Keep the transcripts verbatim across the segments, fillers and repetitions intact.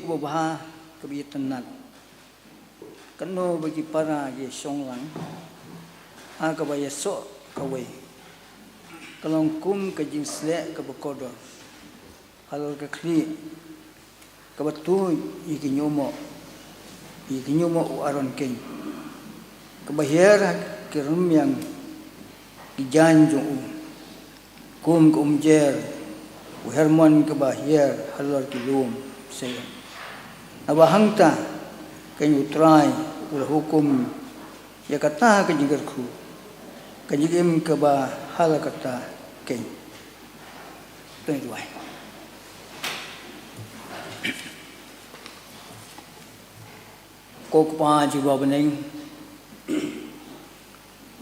Babha kaba ïatynnad. Kano ba ki para ki shong lang ha kaba ïasoh kawei, ka long kum ka jingsleh kaba kordor halor ka khlieh kaba tuid ïa ki ñiuhmoh, ïa ki ñiuhmoh u Aron keiñ, kaba hiar ha ki rmiang ki jaiñ jong u, kum ka umjer u Hermon kaba hiar halor ki lum Seion. Naba hangta keiñ U Trai u la hukum ïa kata ka jingkyrkhu, ka jingim kaba ha la kata keiñ. To ngin duwai. Ko Kpa jong U Ba Bneng,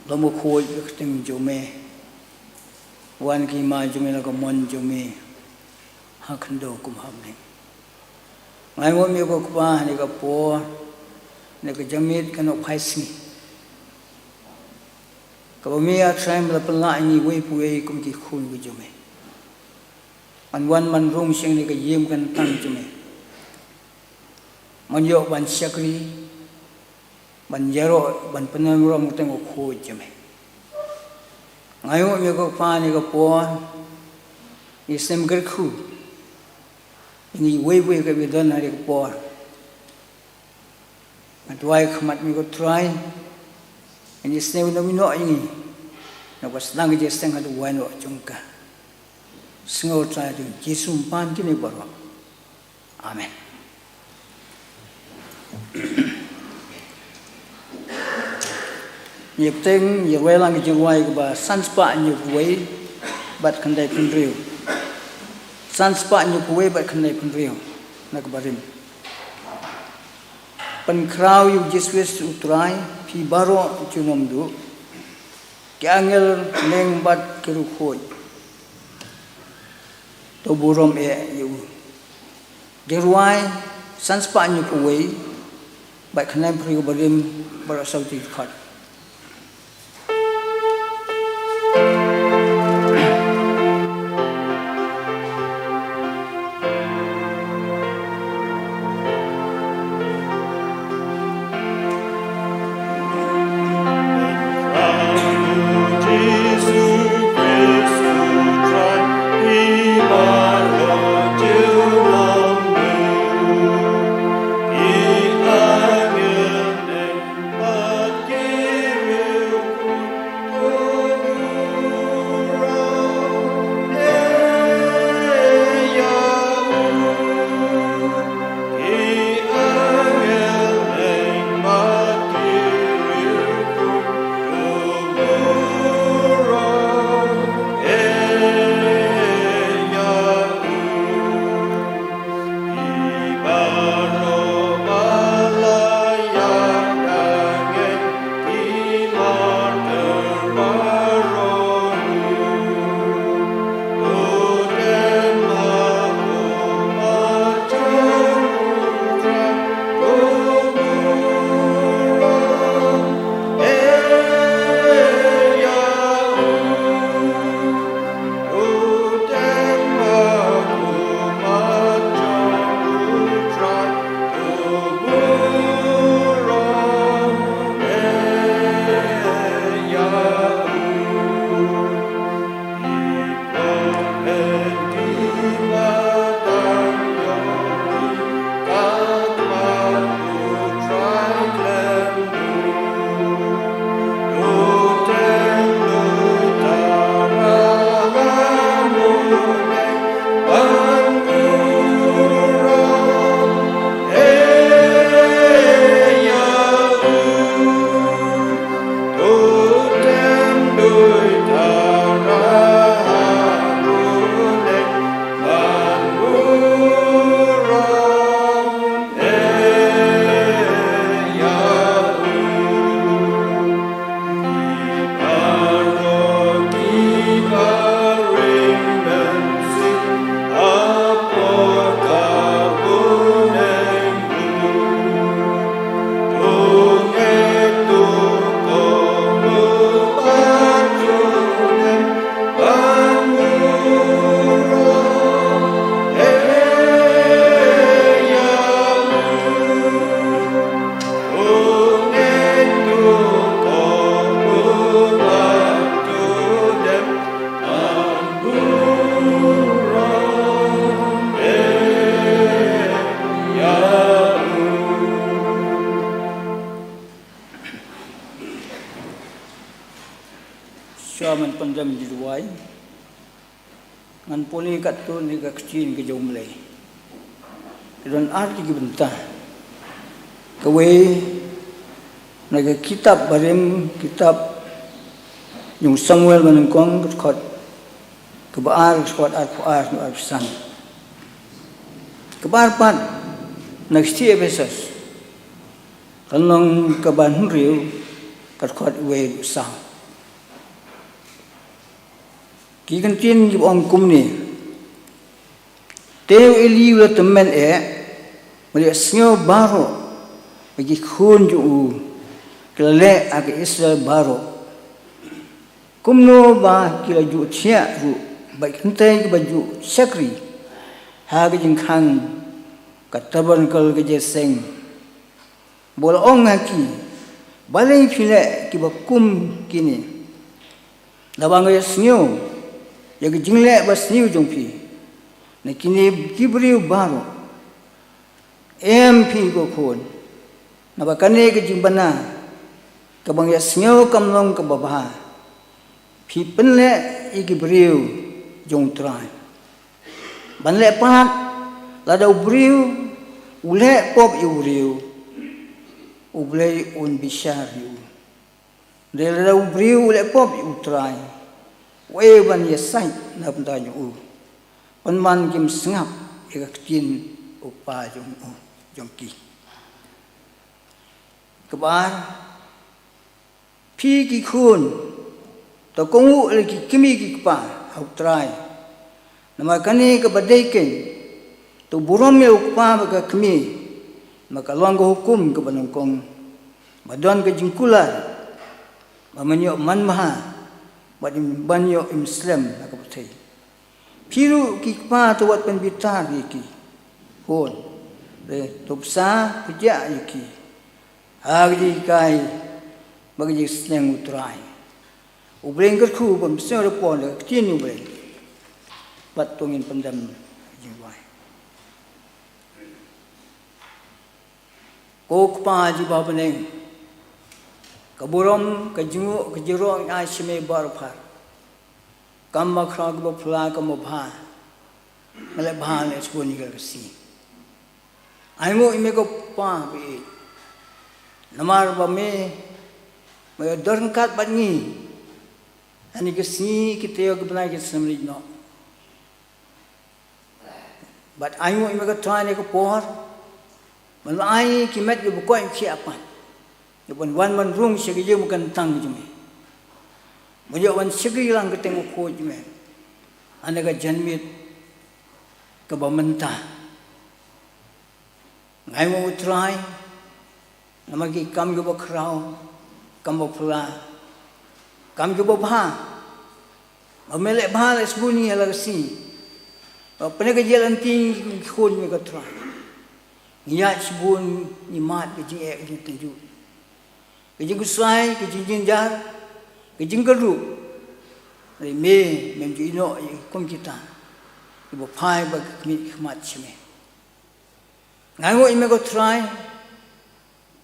lum khuid ka kyrteng jong me, wan ka hima jong me, la ka mon jong me ha khyndew kum ha bneng. Nga ainguh ïa me ko Kpa ha kane ka por, ha kane ka janmiet ka nohphai sngi, kaba me A Trai me la pynlah ïa ngi uwei pa uwei kum ki khun ki jong me. Ngan wan ban rung sha kane ka ïing ka tnat jong me, ngan ïoh ban shakri, ban ïaroh, ban pynlong ïa ka kyrteng kaba khuid jong me. Nga ainguh ïa me ko Kpa ha kane ka por, ngi sngewkyrkhu ïa ngi uwei pa uwei kaba don ha kane ka por. Nga duwai ha khmat me ko Trai, ngi sngew ïa me noh ïa ngi, naba sdang ka jingïaseng haduh wai noh jong ka. Sngew Trai, ha u Jisu ngi pan kine baroh. Amen. Ngi bteng, ngi rwai lang ka jingrwai kaba san spah hynñiew phew wei bad khyndai phew hynriew. San spah hynñiew phew wei bad khyndai phew hynriew na kaba rim. Pynkhraw ïa U Jisu Khrist U Trai, phi baroh junom duh, ki angel, neng bad ki riewkhuid, to burom eh ïa u. Jingrwai san spah hynñiew phew wei bad khyndai phew hynriew kaba rim, baroh sawti khot. Ngan pyndem ïa ki duwai. Ngan pule katto katne ka ktien ka jong U Blei. Ki don ar tylli ki bynta. Kawei na ka kitab Barim, kitab jong u Samuel ba nyngkong, ka dkhot kaba ar, ka dkhot arphew ar, arphew san. Kaba ar pat na ka shithi Ephesos, ka lynnong kaba hynriew, ka dkhot wei, saw. Ki kyntien kiba ong kumne: Te u Eli u la tymmen eh, u la ïohsngew baroh ba ki khun jong u ki la leh ha ka Israel baroh, kumno ba ki la ju thiah ruh, bad kynthei kiba ju shakri ha ka jingkhang ka tabernakl ka jingïaseng. Bad u la ong ha ki: Balei phi leh kiba kum kine? Naba nga ïohsngew ïa ka jingleh basniew jong phi na kine ki briew baroh. Em phi ko khun, naba kane ka jingbna kaba nga ïohsngew kam long kaba bha. Phi pynleh ïa ki briew jong U Trai. Ban leh palat, lada u briew u leh pop ïa u briew, U Blei un bishar ïa u. Hynrei lada u briew u leh pop ïa U Trai, uei ban ïasaid na ka bynta jong u? Pynban kim sngap ïa ka ktien u kpa jong u, jong ki. Kaba ar, phi ki khun, to kohnguh lei ki kmie ki kpa ha U Trai. Namar kane kaba dei kein, to burom ïa u kpa bad ka kmie. Namar ka long ka hukum kaba nyngkong, ba don ka jingkular, ba men ïoh manbha, bad im, ban ïoh im slem ha ka pyrthei. Phi ruh ki kpa, to wat pynbitar ïa ki khun, hynrei to bsa pynjah ïa ki ha ka jinghikai bad ka jingsneng U Trai. U Blei un kyrkhu ban pynshong da ka por da ka ktien U Blei. Bad to ngin pyndem jingduwai. Ko Kpa jong ngi ba ha bneng, ka burom, ka jingnguh, ka jingïaroh ngi ai sha me baroh phar. Kam ba khraw, kaba phylla, kaba bha, nga leh bha, nga leh shibun ïa ka sngi. Ainguh ïa me ko Kpa ba ïeit, namar ba me, me don ryngkat bad ngi ha kine ki sngi, ki taïew, ki bnai, ki snem leit noh. Bad ainguh ïa me ko Trai ïa ka por, ban ai ki met kiba koit, ki apat, ïa ban wan ban rung sha ka ïing ba kyntang jong me, ban ïoh ban shakri lang kyrteng bakhuid jong me ha kane ka janmiet kaba mynta. Nga ainguh, ko Trai, namar ki kam kiba khraw, kam ba phylla, kam kiba bha, ba me leh bha, leh shibun ïa la ka sngi. Ba pynban ka jingïaid lynti ki khun me, ko Trai, ngi ïaid shibun, ngi mad ka jingeh, ka jingtynjuh, ka jingkhuslai, ka jingjynjar, ka jingkyrduh. Hynrei me, mem ju ïehnoh ïa ki kum kita kiba phai bad ki khmih ki khmat sha me. Nga ainguh ïa me, ko Trai,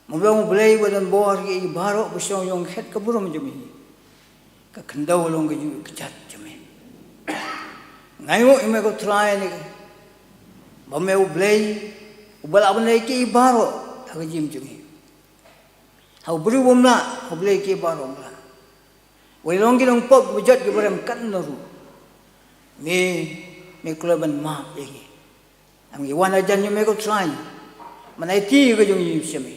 me long U Blei uba don bor ïa ki baroh ba shong ïa ka khet ka burom jong me. Ka khyndew long ka jong ka kjat jong me. Nga ainguh ïa me, ko Trai, ne ba me U Blei uba lah ban leh ïa ki baroh ha ka jingim jong ngi. Ha u briew bym lah, ha U Blei ki baroh bym lah. Wat long ki nongpop, ba jot, kiba rem katno ruh, me, me kloi ban map ïa ngi. Ngi wan hajan jong me, ko Trai, ban aiti ïa ka jong ngi sha me.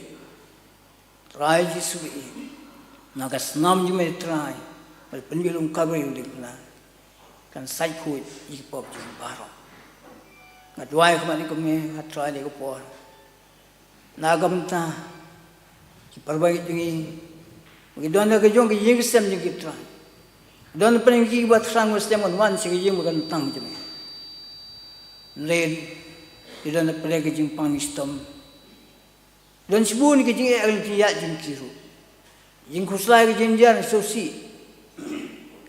Trai Jisu, na ka snam jong me, Trai, ba pynbiang long ka briew diengphna, kan sait khuid ïa ki pop jong ngi baroh. Nga duwai khmat ïa me, ko Trai, ïa ka por, na ka bynta ki para bangeit jong ngi, ba ki don ha ka jong ka ïing ka sem jong ki, Trai. Don pynban kiba thrang ba slem ban wan sha ka ïing ba kyntang jong me. Hynrei ki don pynban ka jingpang shitom, don shibun ka jingeh ha ka lynti ïaid jong ki ruh, jingkhuslai, ka jingjynjar, sngewsih,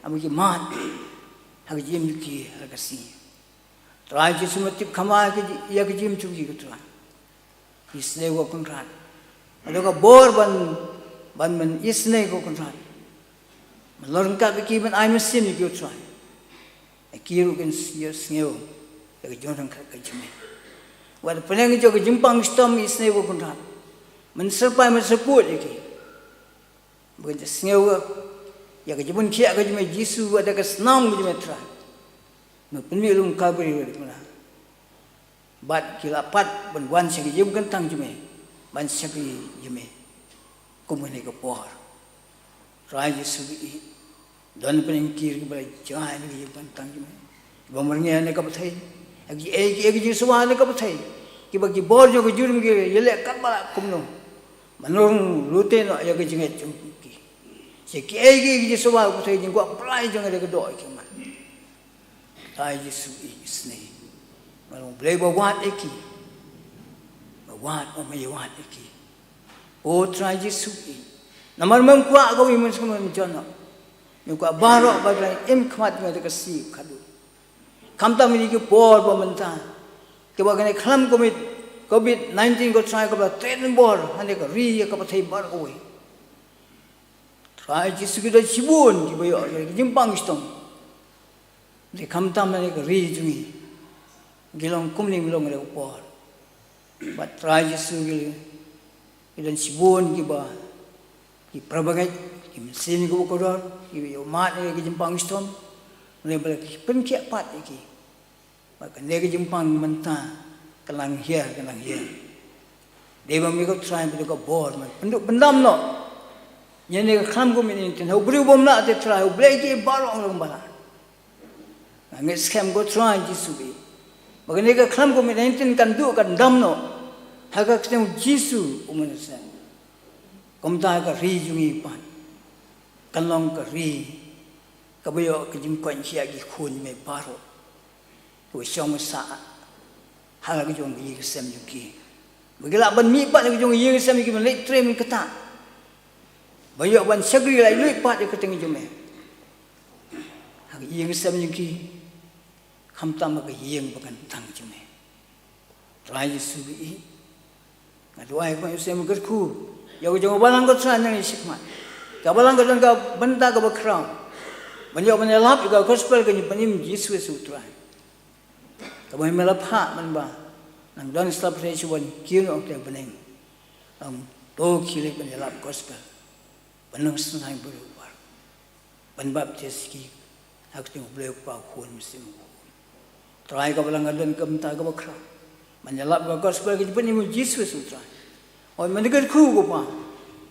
haba ki mad ha ka jingim jong ki ha ka sngi. Trai Jisu, me tip kham bha ïa ka jingim jong ki, ko Trai. Isynei, ko Kynrad. Nga don ka bor ban, ban men isynei, ko Kynrad, Ban long ryngkat bad ki, ban ai mynsiem ïa ki, ko Trai. Ïa ki ruh kin ïohsngew ïa ka jingryngkat ka jong me. Wat pyneng jong ka jingpang shitom, isynei, Kynrad. Mynsyrpai, mynsyrpud ïa ki. Ba kin ïohsngew ïa ka jingpynkhiah ka jong me Jisu, wat da ka snam ka jong me, Trai. Me pynmih lum Kalbari, wat kumta. Bad ki la pat ban wan sha ka ïing kyntang jong me, ban shakri ïa me. Kum kane ka por, Trai Jisu, i don pynban ki kiba la jngai na ka ïing kyntang jong me, kiba marngia na ka pyrthei, kiei kiei ki jingsawa na ka pyrthei, kiba ki bor jong ka jingim ki ïaleh katba lah kumno. Ban long lute noh ïa ka jingngeit jong ki. Sha kiei kiei ki jingsawa ka pyrthei, jingkwah pynlait jong ka, da ka doh ïa ki man. Trai Jisu, isynei. Nga long Blei ba wad ïa ki. Ba wad, ba me ïa wad ïa ki. O Trai Jisu, i. Namar mem kwah kawei mynsiem jong no. Mem kwah baroh ba dang im khmat nga da ka shi khadduh. Khamtam ïa ki por ba mynta, kiba kane ka khlam Covid, Covid nineteen, ko Trai, kaba trei bor ha kane ka ri, ïa ka pyrthei baroh kawei. Trai Jisu, ki don shibun kiba ïoh ïa ka jingpang shitom. Te khamtam ha kane ka ri jong ngi, ki long kumne, ki long ha kane ka por. Bad Trai Jisu, ki, ki don shibun kiba, ki para bangeit, ki mynsiem kiba kordor, kiba ïoh mad ïa ka jingpang shitom. Lane ba la pynkhiah pat ïa ki. Ba kane ka jingpang mynta ka nang hiar, ka nang hiar. Dei ba me, ko Trai, pynduh ka bor, man. Pynduh pyndam noh ïa kane ka khlam Covid nineteen ha u briew bym lah te, Trai, ha U Blei, ki baroh ngi long ba lah. Nga ngeit skhem, ko Trai Jisu, i. Ba kane ka khlam Covid nineteen kan duh, kan dam noh ha ka kyrteng Jisu u Manasseh. Kumta ka ri jong ngi pat kan long ka ri kaba ïoh ka jingkoit ïa ki khun me baroh. Kiba shong sah ha la ka jong ka ïing ka sem jong ki. Ba ki lah ban mih pat ha la ka jong ka ïing ka sem jong ki, ban leit trei mynta. Ba ïoh ban shakri laitluid pat ïa ka kyrteng jong me ha ka ïing ka sem jong ki. Khamtam ha ka ïing ba kyntang jong me. Trai Jisu, i. Nga duwai, ko Jisu, me kyrkhu ïa ka jong ka balang, ko Trai, nangne shakhmat. Ka balang ka don ka bynta kaba khraw ban ïoh ban ïalap ïa ka gospel ka jingpynim Jisu, Jisu Trai. Kaba me la phah ban ba nang don sla pyrthei shuwa ban kiew noh ïa ka bneng. Ong to khie leit ban ïalap gospel. Ban nang synshar baroh bar. Ban baptis ki ha ka kyrteng U Blei, U Kpa, U Khun, U Mynsiem Bakhuid. Trai, ka balang ka don ka bynta kaba khraw ban ïalap ka gospel ka jingpynim Jisu, Jisu Trai. Oi, me kyrkhu, ko Pa,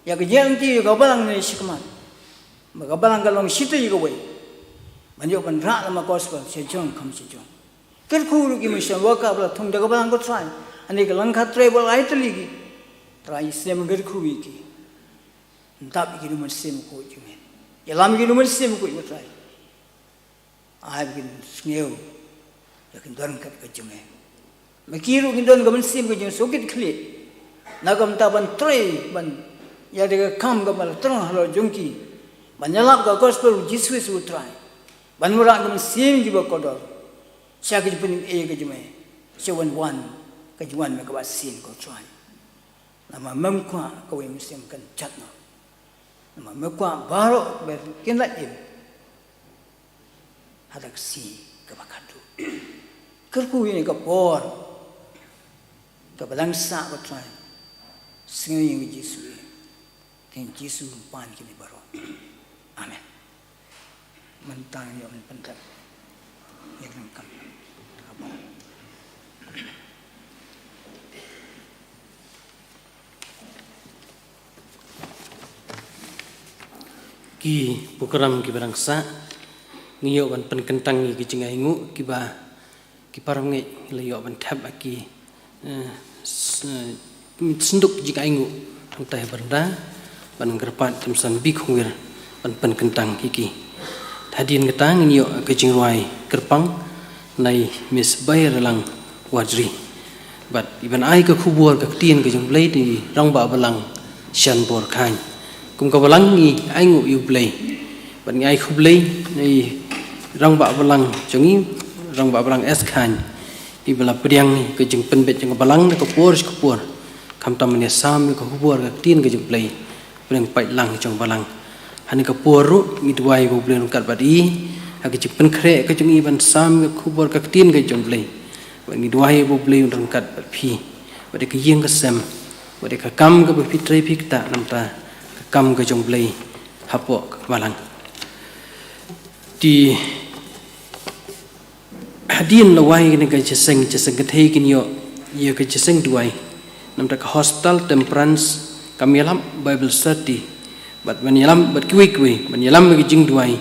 ïa ka jingïaid lynti ïa ka balang nangne shakhmat. Ba ka balang kan long shitei ïa kawei ban ïoh ban rah lem ka gospel sha jong kham sha jong. Kyrkhu ruh ki mission worker ba la thung da ka balang, ko Trai, ha kane ka lyngkha trei ba lai tylli ki. Trai, isynei, me kyrkhu ïa ki. Pyndap ïa ki da U Mynsiem Bakhuid jong me. Ïalam ïa ki da U Mynsiem Bakhuid, ko Trai. Ai ba kin sngew ïa ka jingdon ryngkat ka jong me. Me, ki ruh kin don ka mynsiem ka jingsngewkitkhlieh na ka bynta ban trei, ban ïa ka kam kaba la thrang halor jong ki, ban ïalap ka gospel Jisu, Jisu Trai. Ban wanrah ka mynsiem kiba kordor sha ka jingpynim ei ka jong me, sha ka jingwan, ka jingwan me kaba shisien, ko Trai. Namar mem kwah kawei mynsiem kan jot noh. Namar me kwah baroh ba kin lait im ha ka sngi kaba khatduh. Kyrkhu ïa kane ka por kaba dang sah, ko Trai. Sngew ïa ngi, Jisu, ïa ngi, Jisu, pan kine baroh. Amen. Mynta ngi ïoh ban pyntip ïa ka kam. Ki program kiba dang sah, ngi ïoh ban pynkyntang ïa ki jingainguh kiba ki para bangeit ngi la ïoh ban thep ha ki, eh, s-, eh, synduk jingainguh hangtai ha baranda, bad ngan kyrpad Jemson Bikhongwir ban pynkyntang ïa ki. Hadien kata ngin ïoh ka jingrwai kyrpang na i Miss Baïarylang Wadri. Bad i ban ai ka khubor ka ktien ka jong U Blei da i Rangbah Balang Shanbor Khan. Kum ka balang ngi ainguh ïa U Blei. Bad ngi ai khublei na i Rangbah Balang jong ngi, Rangbah Balang S Khan, iba la pdiang ïa ka jingpynbeit jong ka balang na ka por sha ka por. Khamtam ban ïasam ïa ka khubor ka ktien ka jong U Blei, pdiang paidlang jong ka balang. Hynne ka por ruh ngi duwai ba U Blei un ryngkat bad i ha ka jingpynkhreh ka jong i ban sam ka khubor ka ktien ka jong U Blei. Bad ngi duwai ba U Blei un ryngkat bad phi, bad ïa ka ïing ka sem, bad ïa ka kam kaba phi trei phi ktah namar ka kam ka jong U Blei hapoh ka balang. Te hadien la wai kane ka jingïaseng, jingïaseng kynthei kin ïoh ïa ka jingïaseng duwai namar ka Hospital Temperance, kam ïalam Bible study, bad ban ïalam bad kiwei kiwei, ban ïalam ïa ka jingduwai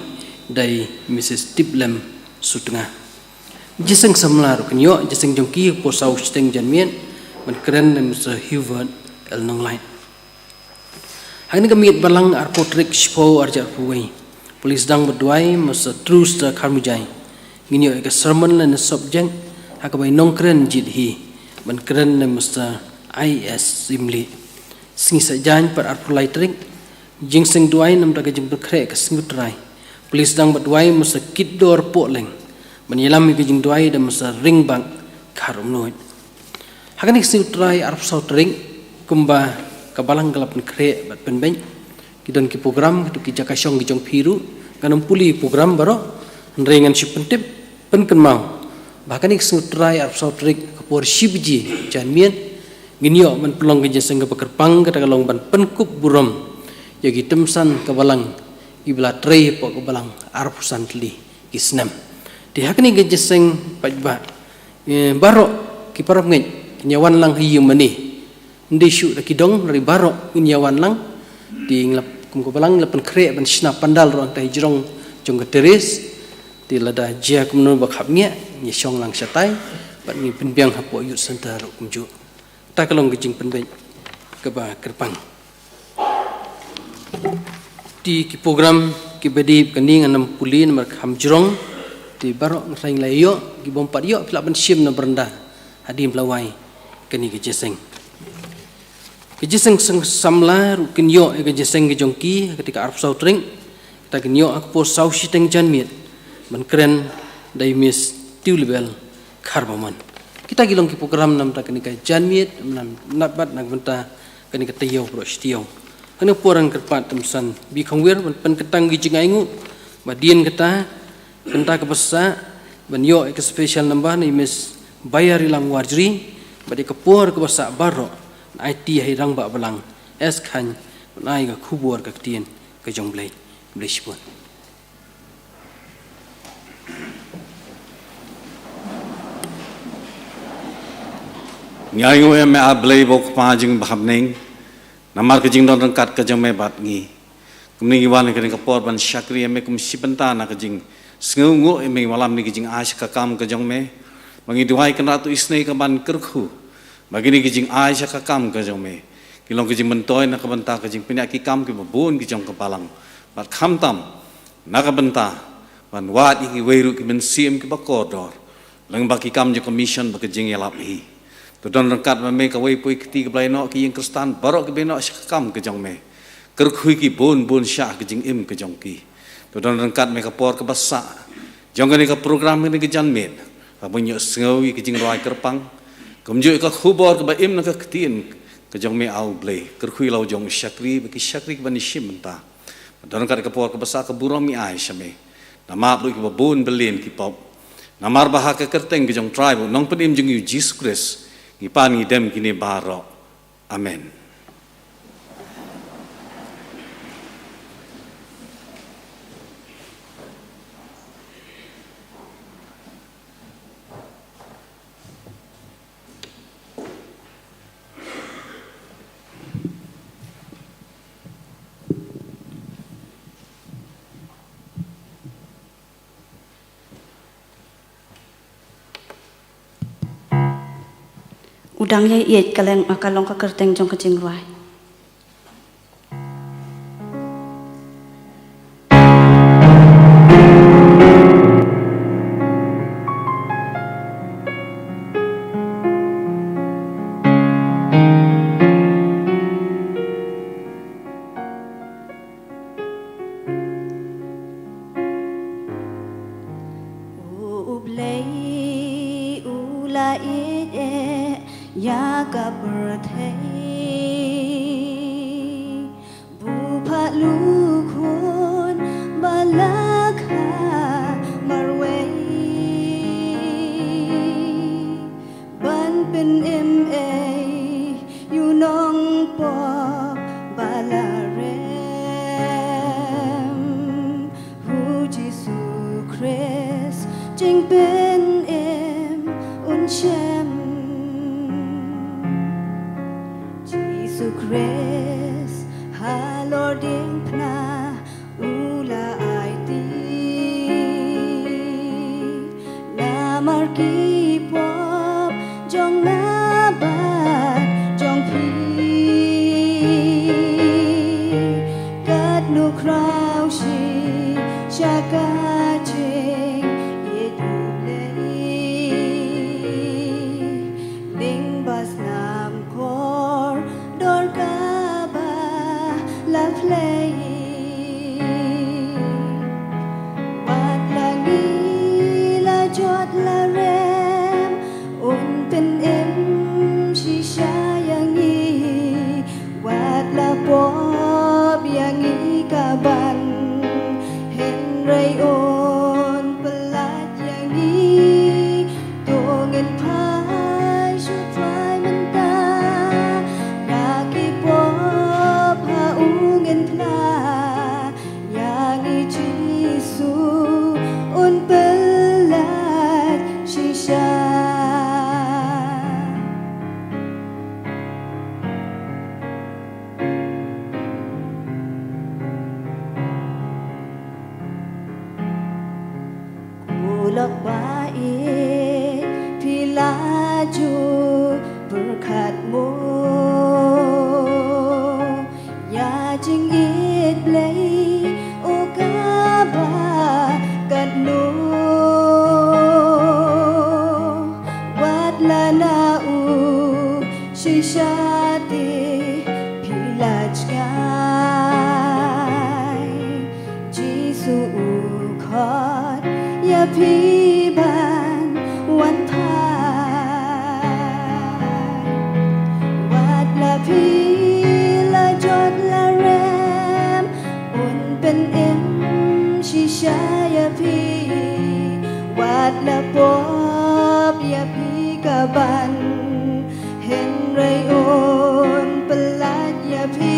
da i Mrs Tiplem Sutnga. Jingïaseng samla ruh kin ïoh, jingïaseng jong ki ha ka por saw shiteng janmiet, ban kren da i Mr Hubert L Nonglait. Ha kane ka miet Balang arphew tarik shiphew arhajar arphew wei, pule sdang bad duwai Mr Truster Kharmujai, ngin ïoh ïa ka sermon lane subject ha kaba i nongkren jied hi, ban kren da i Mr I S Syiemlieh. Sngi Saitjaiñ pat arphew lai tarik, jingïaseng duwai namar ka jingpynkhreh ka Sngi U Trai, pule sdang bad duwai Mr Kitdor Pohleng, ban ïalam ïa ka jingduwai da Mr Ringbak Kharumnuid. Ha kane ka Sngi U Trai arphew saw tarik, kumba ka Balang ka la pynkhreh bad pynbeit, ki don ki program, kito ki jaka shong ki jong phi ruh, ngan ym pule program baroh, hynrei ngan shu pyntip pynkynmaw ba ha kane ka Sngi U Trai arphew saw tarik, ka por shi baje janmiet, ngin ïoh ban pynlong ka jingïaseng kaba kyrpang, kata ka long ban pynkup burom ïa ki tymmen ka Balang, kiba la trei hapoh ka Balang arphew san tylli ki snem. Te ha kane ka jingïaseng paidbah, eh, baroh ki parabangeit kin ïa wan lang ha ïing mane. Ym dei shuh da ki dong, hynrei baroh ngin ïa wan lang. Te ngi la, kum ka Balang ngi la pynkhreh ban shna pandal ruh hangta ha jrong jong ka terrace. Te lada jia kumno ba khapngiah, ngin ïa shong lang shatai, bad ngin pynbiang hapoh Youth Centre ruh kumjuh. Kata ka long ka jingpynbeit kaba kyrpang. Te ki program kiba dei kane ngan ym pule namar kham jrong. Te baroh nga tharai ngi la ïoh, ki bym pat ïoh phi lah ban shim na baranda hadien ba la wai kane ka jingïaseng. Ka jingïaseng samla ruh kin ïoh ïa ka jingïaseng ka jong ki ha kata ka arphew saw tarik, kata kin ïoh ha ka por saw shiteng janmiet, ban kren da i Miss Tiulibel Kharbamon. Kita ki long ki program namar kane ka janmiet, namar na ka bynta kane ka taïew baroh shi taïew. Kane ka por ngan kyrpad i Tymmen San B Khongwir ban pynkyntang ki jingainguh, bad hadien kata, bynta kaba sah, ban ïoh ïa ka special number na i Miss Baïarilang Warjri, bad ïa ka por kaba sah baroh, ngan aiti ha i Rangbah Balang S Khain, ban ai ka khubor ka ktien ka jong U Blei. Khublei shibun. Ngi ainguh ïa me, A Blei ba u Kpa jong ngi ba ha bneng, namar ka jingdon ryngkat ka jong me bad ngi. Kumne ngi wan ha kane ka por ban shakri ïa me kum shi bynta na ka jingsngewnguh ïa me, ngi wallam ïa ka jingai sha ka kam ka jong me. Ba ngi duwai, Kynrad, to isynei ka ban kyrkhu ba kine ki jingai sha ka kam ka jong me kin long ka jingmyntoi na ka bynta ka jingpynïaid ki kam kiba bun ki jong ka Balang, bad khamtam na ka bynta ban wad ïa kiwei ruh ki mynsiem kiba kordor, lyngba ki kam jong ka mission bad ka jingïalap hi. To don ryngkat ma me kawei pa kawei kti kiba la ïehnoh, ki ïing Khristan baroh kiba ïehnoh sha ka kam ka jong me. Kyrkhu ïa ki bun bun sha ka jingim ka jong ki. To don ryngkat ma me ka por kaba sah jong kane ka program, kane ka janmiet, kaba ngin ïohsngew ïa ka jingrwai kyrpang, kumjuh ïa ka khubor kaba im na ka ktien ka jong me, A Blei. Kyrkhu ïa la u jong u shakri bad ki shakri kiban ïashim bynta. Don ryngkat ka por kaba sah, ka burom ngi ai sha me. Namar ruh kiba bun bylliñ ki pop. Namar ba ha ka kyrteng ka jong u Trai bad u Nongpynim jong ngi u Jisu Khrist ngi pan ngi dem kine baroh. Amen. U dang ïaieit, ka long, ka long ka kyrteng jong ka jingrwai. U Blei u la ïeit ïa ka pyrthei, bu phah lukhuh la plie. Wat la ngi la jot la rem, un pynim shisha ïa ngi. Wat la pop ïa ngi ka ban, hynrei un pyllait ïa ngi. To ngin phai shu trai mynta, la ki pop ha u ngin phla. Ïa ngi Jisu un pyllait shisha. Kulok ba ïeit phi la ju pyrkhat mo ïa jingïeit Blei, o kaba katno. Wat la na u shisha te phi la jngai. Jisu u khot ïa phi ban wan phai. Wat la phi la jot la rem, un pynim shisha ïa phi. Wat la pop ïa phi ka ban, hynrei un pyllait ïa phi.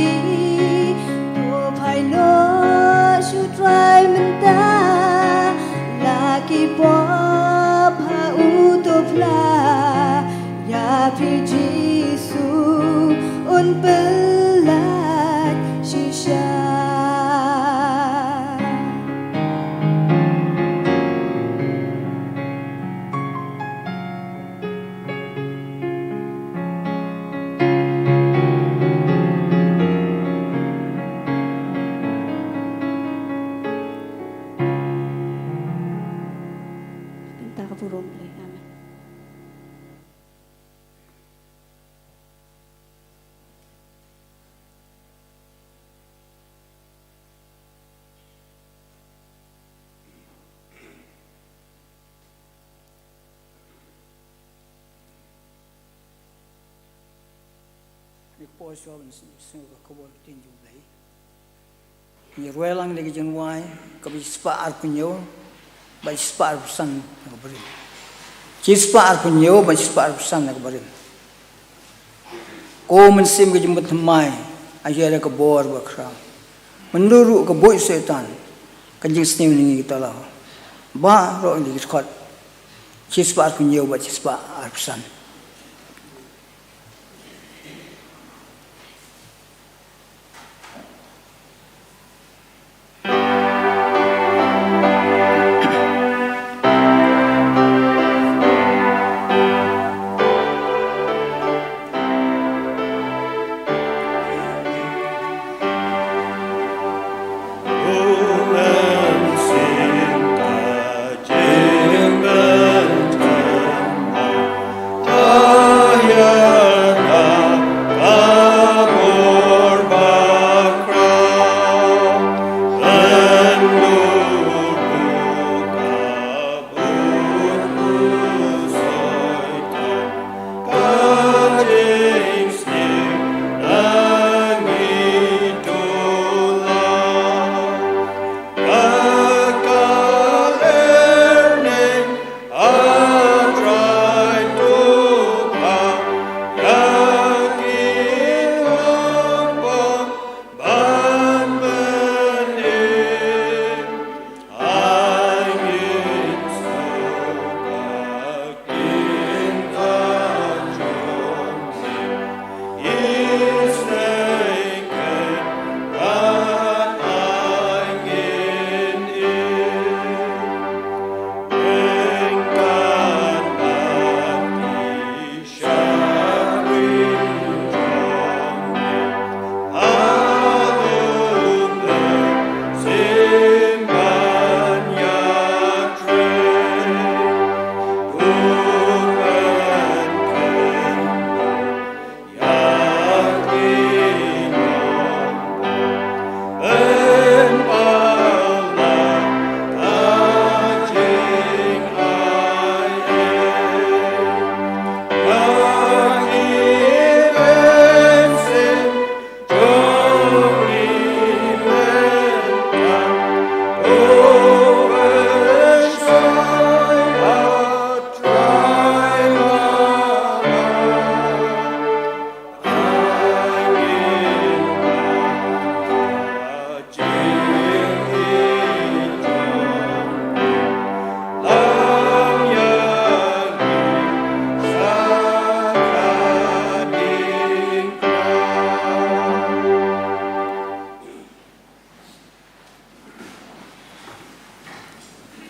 To phai noh shu trai mynta, la ki pop ha u to phla. Ïa phi Jisu un pyllait shisha. Bynta ka burom Blei. Amen. Ngi por shuwa ban sngewthuh ka khubor ktien jong U Blei. Ngi rwai lang da ka jingrwai kaba shispah arphew hynñiew bad shispah arphew san na ka barim. Shispah arphew hynñiew bad shispah arphew san na ka barim. Ko Mynsiem ka jingpynthymmai, ai ïa ka bor bakhraw. Mynta ruh ka buit Soitan kan jingsniew na ngi ki thaw. Baroh ngi ki dkhot. Shispah arphew hynñiew bad shispah arphew san.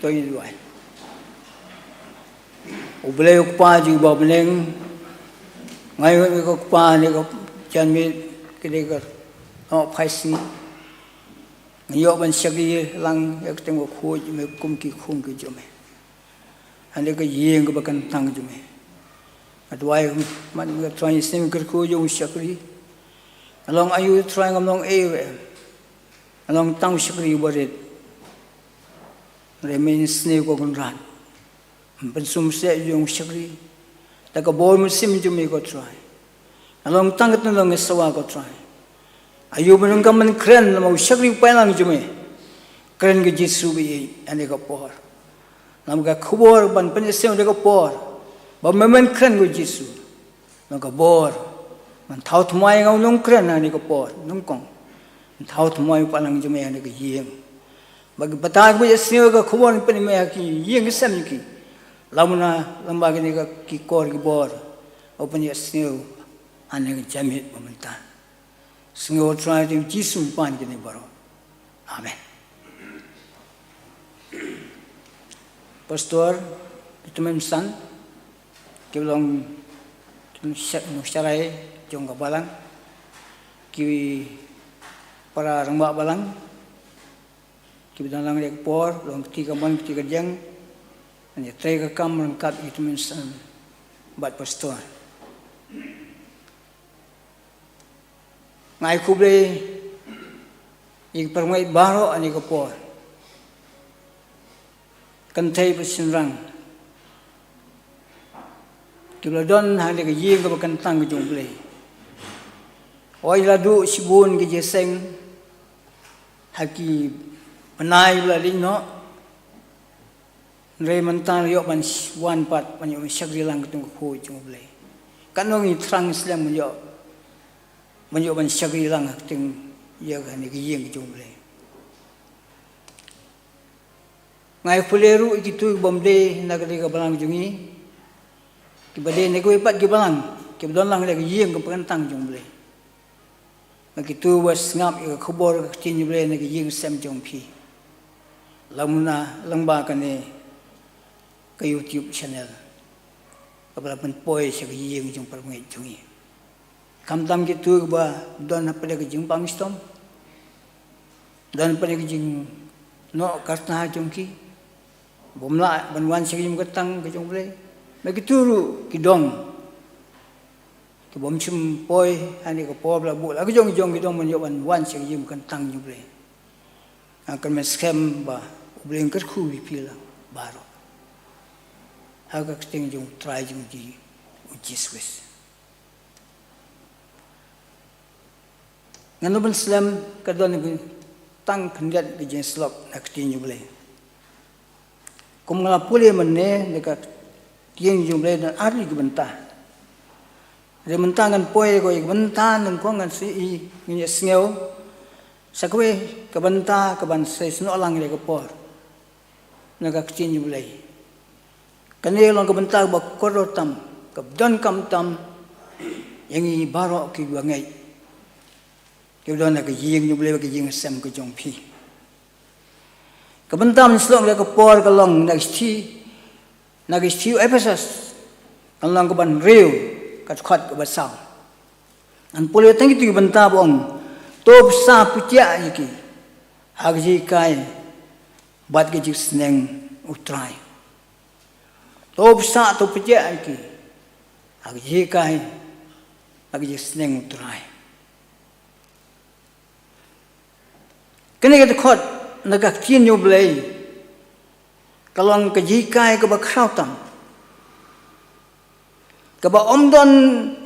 To ngin duwai. U Blei u Kpa jong ngi uba ha bneng, nga ïohi ïa ka Kpa ne ka janmiet ka dei ka hok phai sngi. Ngi ïoh ban shakri lang ïa ka kyrteng bakhuid jong me kum ki khun ki jong me. Hangne ka ïing kaba kyntang jong me. Nga duwai, man nga Trai, sngewbha kyrkhu jong u shakri. Nga long aïu Trai, ngam long ei ei. Nga long tang u shakri uba rit. Hynrei me sngewbha Kynrad. Pynsumar seh ïa u shakri da ka bor mynsiem jong me ko Trai. Nga long tang ka tnat, long nga sawa ko Trai. Aïu ba nang ka man kren lem u shakri u paidlang jong me. Kren ko Jisu ba ïeit hangne ka por. Lem ka khubor ban pynïaseng da ka por ba me man kren ko Jisu. Long ka bor ban thaw thymmai nga u nongkren hangne ka por, nyngkong. Thaw thymmai u paidlang jong me hangne ka ïing. Ba ki bynta kiba ïohsngew ka khubor pynmih ha ki ïing ki sem ki. Lem na lem ba kine ki kor ki bor. Ba pynïohsngew hangne ka janmiet ba mynta. Sngew Trai, ha u kyrteng Jisu ngi pan kine baroh. Amen. Pastor, ki tymmen basan, ki long ki nongshakri jong ka balang, ki para rangbah balang, kiba don lang ïa ka por, long kti kamon kti kadiang, ngi trei ka kam ryngkat ïa ki tymmen basan bad pastor. Nga ai khublei ïa ki para bangeit baroh hangne ka por. Kynthei bad shynrang kiba la don hangne ka ïing kaba kyntang ka jong U Blei. Hooid la duh shibun ki jingïaseng ha ki bnai ba la leit noh. Hynrei mynta la ïoh ban sh-, wan pat ban ïoh ban shakri lang ha ka kyrteng bakhuid jong U Blei. Katno ngi thrang slem ban ïoh, ban ïoh ban shakri lang ha ka kyrteng ïa kane ka ïing ka jong U Blei. Nga ai khublei ruh ïa kito ki bym dei na kane ka balang jong ngi, kiba dei na kiwei pat ki balang kiba don lang ha ka ïing kaba kyntang jong U Blei. Ba kito ba sngap ïa ka khubor ka ktien U Blei na ka ïing sem jong phi. Lem na lyngba kane ka YouTube channel kaba la pynpoi sha ka ïing jong para bangeit jong ngi. Khamtam kito kiba don hapdeng ka jingbam shitom, don hapdeng ka jingnoh karta jong ki, bym lah ban wan sha ka ïing kyntang ka jong U Blei. Ba kito ruh ki dong ki bym shym poi hangne ka por ba la buh la ka jong jong ki dong ban ïoh ban wan sha ka ïing kyntang jong U Blei. Nga kyrmen skhem ba U Blei un kyrkhu ïa phi lang baroh ha ka kyrteng jong U Trai jong ngi U Jisu Khrist. Ngan ym pynslem, ka don tang khyndiat ka jingïasyllok na ka ktien jong U Blei. Kum nga la pule mynne, na ka ktien jong U Blei don ar tylli ki bynta. Hynrei mynta ngan poi ko ïa ka bynta nyngkong, ngan sa ïohi, ngan ïohsngew sa kawei ka bynta kaban sa ïasnoh lang ïa ka por na ka ktien jong U Blei. Kane long ka bynta kaba kordor tam, kaba donkam tam ïa ngi baroh kiba ngeit, kiba don ha ka ïing jong U Blei bad ka ïing sem ka jong phi. Ka bynta ban ïasyllok ïa ka por ka long na ka shithi, na ka shithi u Ephesos, ka lynnong kaba hynriew, ka dkhot kaba saw. Ngan pule tang kito ki bynta ba ong, to bsa pyrshah ïa ki ha ka jinghikai bad ka jingsneng U Trai. To bsa, to pyrshah ïa ki ha ka jinghikai bad ka jingsneng U Trai. Kane ka dkhot na ka ktien jong U Blei ka long ka jinghikai kaba khraw tam, kaba ym don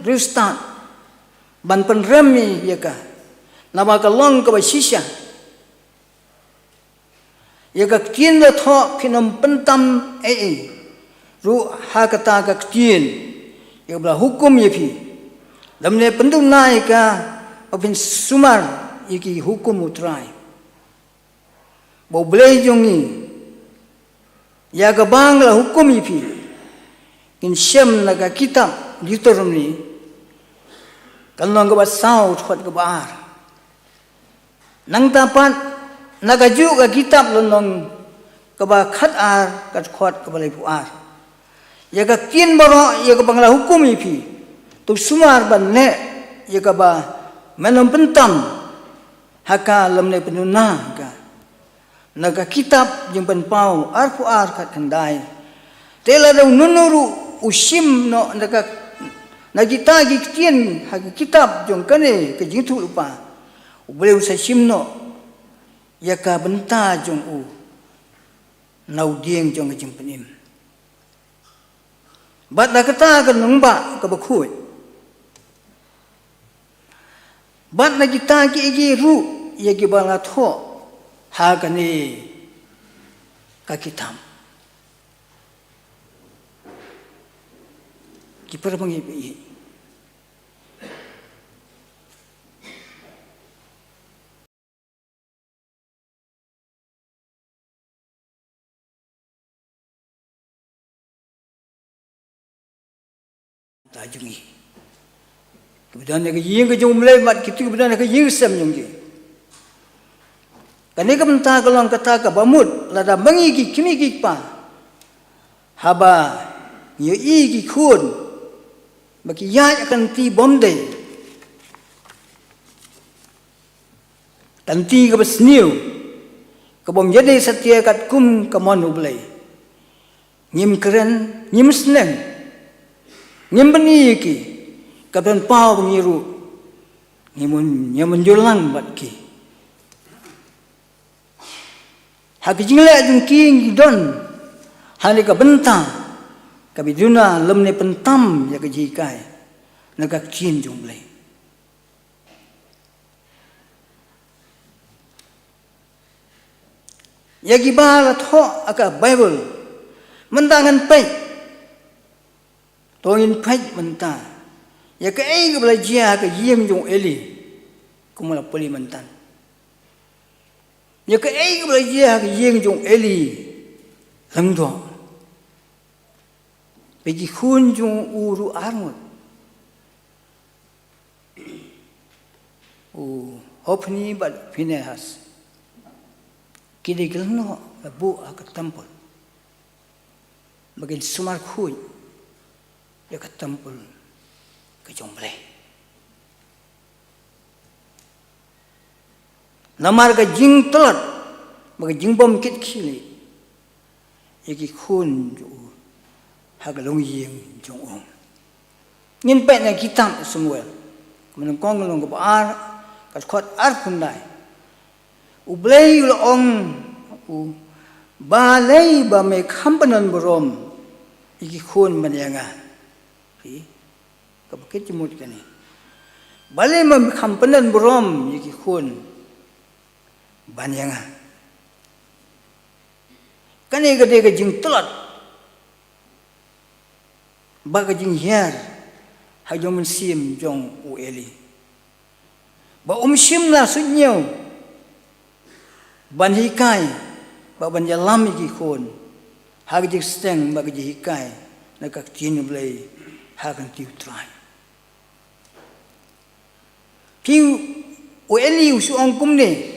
riewstad ban pynrem ïa ka, naba ka long kaba shisha. Ïa ka ktien da thoh phin ym pyntam ei ei ruh ha kata ka ktien, ïa kaba la hukum ïa phi. Lymne pynduna ïa ka ba phin sumar ïa ki hukum U Trai ba U Blei jong ngi, ïa kaba nga la hukum ïa phi. Ngin shem na ka kitab Deuteronomi, ka lynnong kaba saw, dkhot kaba ar. Nangta pat na kajuh ka kitab lynnong kaba khat ar, ka dkhot kaba laiphew ar. Ïa ka ktien baroh ïa kaba nga la hukum ïa phi, to sumar ban leh ïa kaba men ym pyntam ha ka lymne pynduna ha ka. Na ka kitab Jingpynpaw arphew ar khatkhyndai. Te lada uno uno ruh u shim noh na ka, na kita ki ktien ha ka kitab jong kane ka jingïathuhlypa, U Blei un sa shim noh ïa ka bynta jong u na u dieng jong ka jingpynim. Bad na kata ka nongbah kaba khuid. Bad na kita kiei kiei ruh ïa kiba la thoh ha kane ka kitab. Ki para bangeit, ta jong ngi, kiba don ha ka ïing ka jong U Blei bad kito kiba don ha ka ïing sem jong ngi. Kane ka bynta ka long kata kaba mut lada ma ngi ki kmie ki kpa, haba ngi ïohi ki khun ba ki ïaid ha ka lynti bym dei, ka lynti kaba sniew, ka bym ïadei satia katkum ka mon U Blei, ngim kren, ngim sneng, ngim pyni ïa ki, ka pynpaw ba ngi ruh ngim, ngim ïoh lang bad ki. Ha ka jingleh jong ki ngi don ha kane ka bynta kaba duna lymne pyntam ïa ka jinghikai na ka ktien jong U Blei. Ïa kiba la thoh ha ka Baibl, mynta ngan peit. To ngin peit mynta ïa kaei kaba la jia ha ka ïing jong u Eli, kumba la pule mynta. Ïa kaei kaba la jia ha ka ïing jong u Eli lyngdoh. Bad ki khun jong u ruh arngut, u Hophni bad Phinehas, ki dei ki lyngdoh ba buh ha ka templ, ba kin sumar khuid ïa ka templ ka jong U Blei. Namar ka jingtlot bad ka jingbym kit khlieh ïa ki khun jong u ha ka longïing jong u. Ngin peit na ka kitab Samuel, ka lynnong kaba ar, ka dkhot arphew khyndai. U Blei u la ong, u, balei ba me kham pynbun burom ïa ki khun ban ïa nga? Phi, kaba kit jingmut kane. Balei ba me kham pynbun burom ïa ki khun ban ïa nga? Kane ka dei ka jingtlot bad ka jinghiar ha jong u mynsiem jong u Eli, ba um shym la suidñiew ban hikai bad ban ïalam ïa ki khun ha ka jingsteng bad ka jinghikai na ka ktien U Blei ha ka lynti U Trai. Phi, u Eli u shu ong kumne.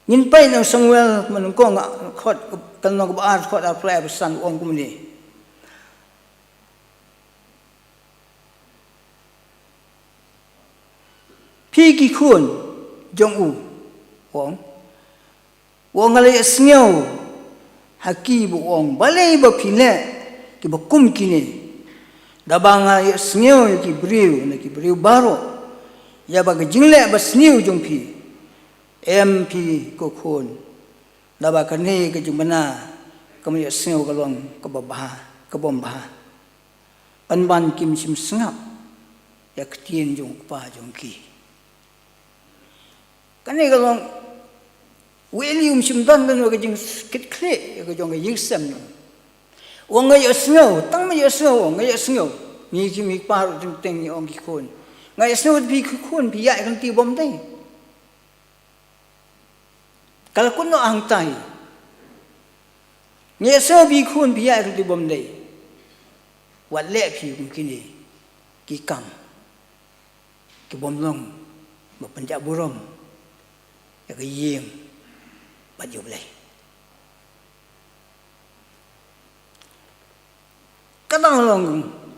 Ngin peit na u Samuel, ka lynnong kaba ar, dkhot, ka lynnong kaba ar, dkhot arphew lai, arphew san, u ong kumne. Phi ki khun jong u, u ong. U ong, nga la ïohsngew ha ki ba u ong, balei ba phi leh kiba kum kine? Naba nga la ïohsngew ïa ki briew, na ki briew baroh, ïa ba ka jingleh basniew jong phi. Em phi ko khun, naba kane ka jingbna kaba nga ïohsngew ka long kaba bha, ka bym bha. Pynban kim shym sngap ïa ka ktien jong u kpa jong ki. Kane ka long, u Eli um shym don kano ka jingkit khlieh ïa ka jong ka ïing sem. U ong nga ïohsngew, tang ma ïohsngew, u ong nga ïohsngew. Ngi ki, ngi ki kpa ruh teng teng ngi ong ki khun. Nga ïohsngew phi ki khun phi ïaid ha ka lynti bym dei. Ka la kut noh hangtai. Nga ïohsngew phi ki khun phi ïaid ha ka lynti bym dei. Wat leh phi kum kine ki kam ki bym long ba pynjah burom ïa ka ïing bad ïa U Blei. Ka dang long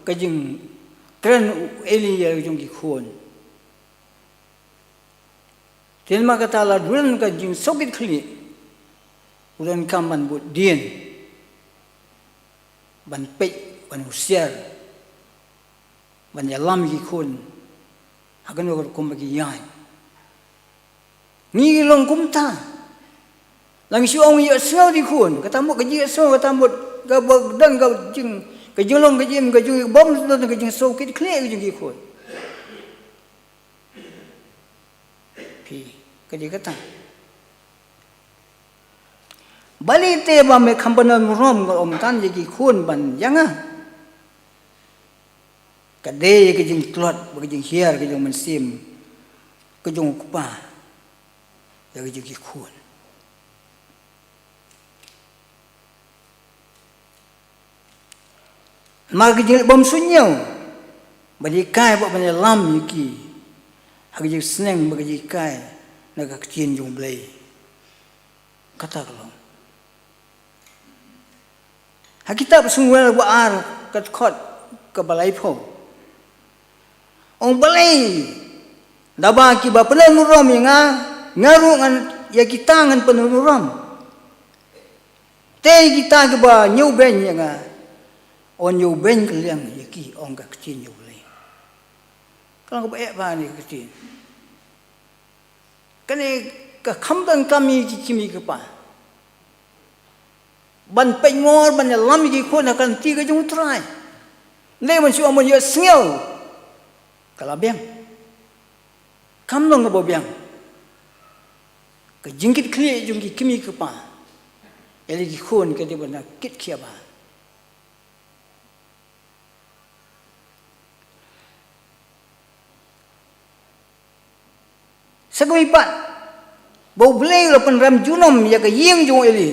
ka jingkren u Eli ïa la ka jong ki khun. Te namar kata la don ka jingsngewkit khlieh, u donkam ban bud dien, ban peit, ban husiar, ban ïalam ïa ki khun ha kano ka rukom ba ki ïaid. Ngi long kumta. La ngi shu ong ïohsngew ïa ki khun, kata mut ka jingïohsngew, kata mut kaba don ka jing, ka jinglong, ka jing, ka jing bym don ka jingsngewkit khlieh ka jong ki khun. Phi, ka dei kata. Balei te ba me kham pynurlong, nga ong, tang ïa ki khun ban ïa nga? Ka dei ka jingtlot bad ka jinghiar ka jong u Mynsiem, ka jong u kpa ïa ka jong ki khun. Namar ka jingleh bymsuidñiew ban hikai bad ban ïalam ïa ki ha ka jingsneng bad ka jinghikai na ka Ktien jong U Blei. Kata ka long. Ha kitab Samuel ba ar, ka dkhot kaba laiphew, ong: Balei da ba kiba pynurlong ïa nga, nga ruh ngan, ïa kita ngan pynurlong? Te ïa kita kiba ñiewbeiñ ïa nga, yn ñiewbeiñ kylliang ïa ki, ong ka Ktien jong U Blei. Ka long kaba eh bha kane ka ktien. Kane ka kham donkam ïa ki kmie ki kpa ban pynmor, ban ïalam ïa ki khun ha ka lynti ka jong U Trai. Ym dei ban shu ong ban ïohsngew, ka la biang. Kham long kaba biang. Ka jingkit khlieh jong ki kmie ki kpa ïa la ki khun ka dei ban da kit khia bha. Sa kawei pat, ba U Blei u la pynrem junom ïa ka ïing jong u Eli.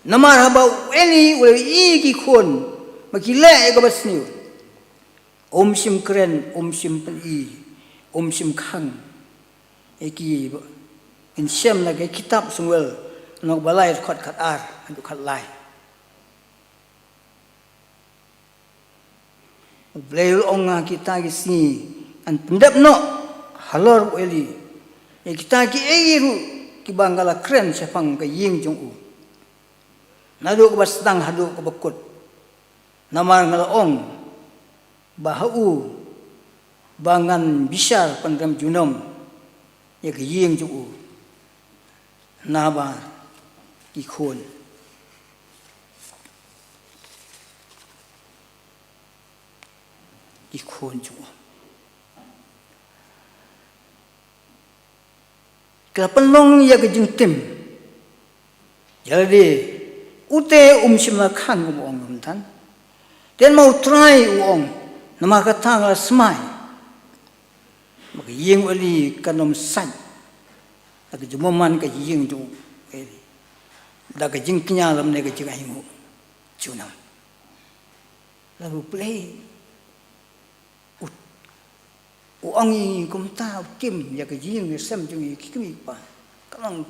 Namar haba u Eli u la ïohi ïa ki khun ba ki leh ïa kaba sniew, um shym kren, um shym pyni, um shym khang ïa ki. Ngin shem na ka kitab Samuel, lynnong ba lai, dkhot khatar haduh khatlai. U Blei u la ong, ha kita ki sngi ngan pyndep noh halor u Eli ïa kita kiei kiei ruh kiba nga la kren shaphang ka ïing jong u, naduh kaba sdang haduh kaba kut. Namar nga la ong ba ha u ba ngan bishar pynrem junom ïa ka ïing jong u. Naba ki khun, ki khun jong u ki la pynlong ïa ka jingtim. Ïa lade, ute um shym la khang, um ong, um than. Te namar U Trai u ong, namar kata nga la smai ba ka ïing u Eli kan ym sait da ka jingbymman ka ïing jong u Eli, da ka jingkñia lymne ka jingainguh junom. La U Blei u, u ong ïa ngi kumta, u tim ïa ka jingïaseng jong ngi ki kmie ki kpa. Ka long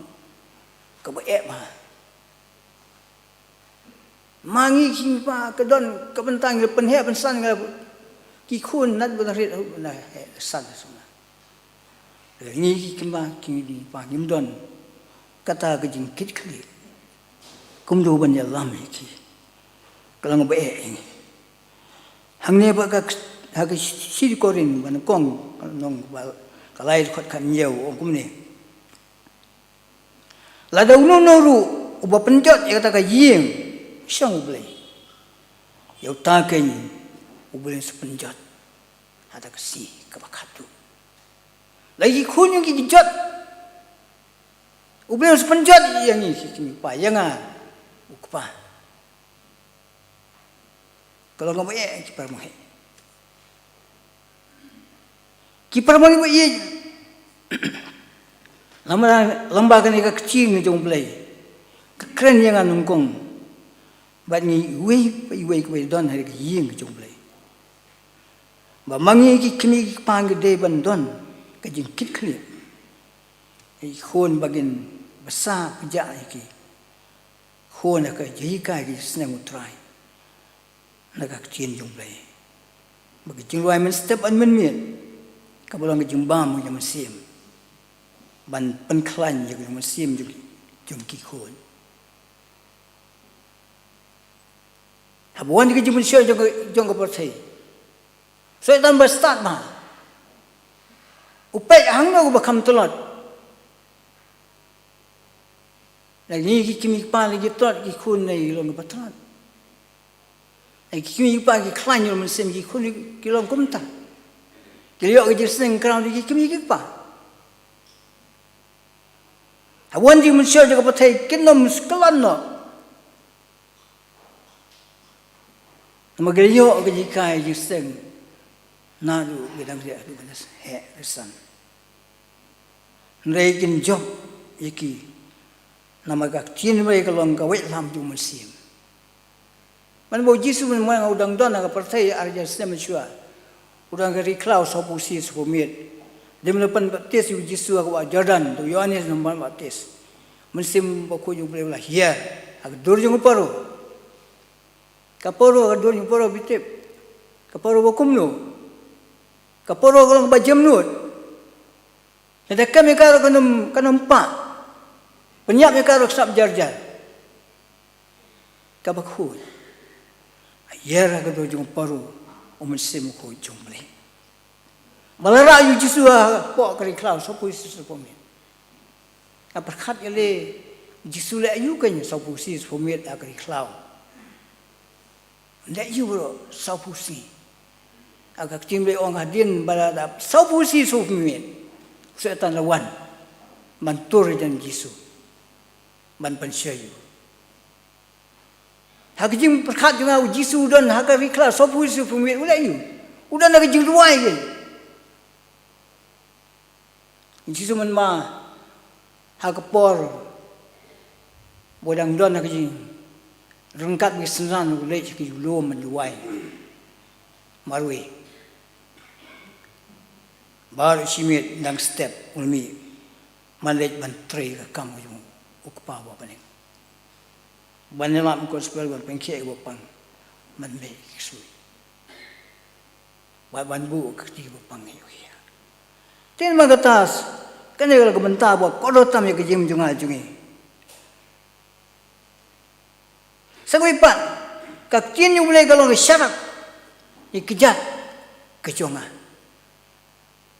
kaba eh bha. Ma ngi ki kmie ki kpa, ka don ka bynta ngi la pynheh pynsan ïa ki khun, nat ba la rit, ba la heh la san la sumar. Ngi ki kmie ki kpa ngim don kata ka jingkit khlieh kumno ban ïalam ïa ki. Ka long ba eh ïa ngi. Hangne ba ka, ha ka shi Korinth ba nyngkong, lynnong ba, ka lai, dkhot khathynñiew, ong kumne: Lada uno uno ruh uba pynjot ïa kata ka ïing shong U Blei, ïa uta keiñ U Blei un sa pynjot ha kata ka sngi kaba khatduh. Lada ki khun jong ngi ki jot, U Blei un sa pynjot ïa ngi ki kmie ki kpa, ïa nga u kpa. Ka long kaba eh, ki para bangeit. Ki para bangeit ba ïeit, lem, lem bad kane ka ktien jong U Blei, ka kren ïa nga nyngkong bad ngi iwei pa iwei kiba don ha ka ïing jong U Blei, ba ma ngi ki kmie ki kpa ngi dei ban don ka jingkit khlieh ïa ki khun, ba ngin bsa pynjah ïa ki khun ha ka jinghikai ka jingsneng U Trai. na ka ktien jong U Blei. Ba ka jingduwai mynstep ban mynmiet kaba long ka jingbam jong U Mynsiem ban pynkhlaiñ ïa ka mynsiem jong, jong ki khun. Haba wan ka jingpynshoi jong ka, jong ka pyrthei, Soitan ba stad bha u peit hangno ba kham tlot. Lada ngi ki kmie ki kpa ngi tlot, ki khun ngi long kiba tlot. Lada ki kmie ki kpa ki khlaiñ ïa u Mynsiem, ki khun ki long kumta. Ki ïoh ka jingsneng khraw na ki kmie ki kpa. Haba wan ka jingpynshoi jong ka pyrthei kin ym skhem noh. Namar ki la ïoh ka jinghikai jingsneng naduh ki dang riat haduh ki dang heh ki san. Hynrei kin jop ïa ki namar ka ktien U Blei ka long ka waitlam jong U Mynsiem. Ban ba U Jisu mynba u dang don ha ka pyrthei ar hajar snem mynshuwa, u don ha ka ri khlaw sawphew sngi sawphew miet. Hadien ba la pynbaptis ïa U Jisu ha ka wah Jordan da u Ïoannis u nongbaptis, U Mynsiem Bakhuid jong U Blei u la hiar ha ka dur jong ka paro. Ka paro, ka dur jong ka paro, phi tip. Ka paro ba kumno? Ka paro ka long kaba jemnud. Lada kem ïa ka ruh kan ym, kan ym pah. Pynïap ïa ka ruh sap jar jar. Kaba khuid. Hiar ha ka dur jong ka paro U Mynsiem Bakhuid jong U Blei. Ba la rah ïa U Jisu hapoh ka ri khlaw sawphew sngi sawphew miet. Nga pyrkhat ïa lei, U Jisu leh aïu keiñ sawphew sngi sawphew miet ha ka ri khlaw? Leh aïu baroh sawphew sngi? Ha ka ktien U Blei ong hadien ba la dap sawphew sngi sawphew miet, u Soitan la wan ban tur ïa U Jisu, ban pynshoi ïa u. Ha ka jingpyrkhat jong nga, U Jisu u don ha ka ri khlaw sawphew sngi sawphew miet, u leh aïu? U don ha ka jingduwai keiñ. U Jisu mynba ha ka por ba u dang don ha ka jingryngkat bad ki synran, u leit sha ka lum ban duwai marwei. Baroh shi miet dang step u la mih ban leit ban trei ka kam ka jong U Kpa uba ha bneng, ban ïalap ïa ka gospel, ban pynkhiah ïa kiba pang, ban beh ïa ki ksuid, bad ban buh ka kti ba pang ïa u ïa. Te namar kata, kane ka long ka bynta ba kordor tam ïa ka jingim jong nga jong ngi. Sa kawei pat, ka ktien U Blei ka long ka sharak ïa ka jait ka jong nga.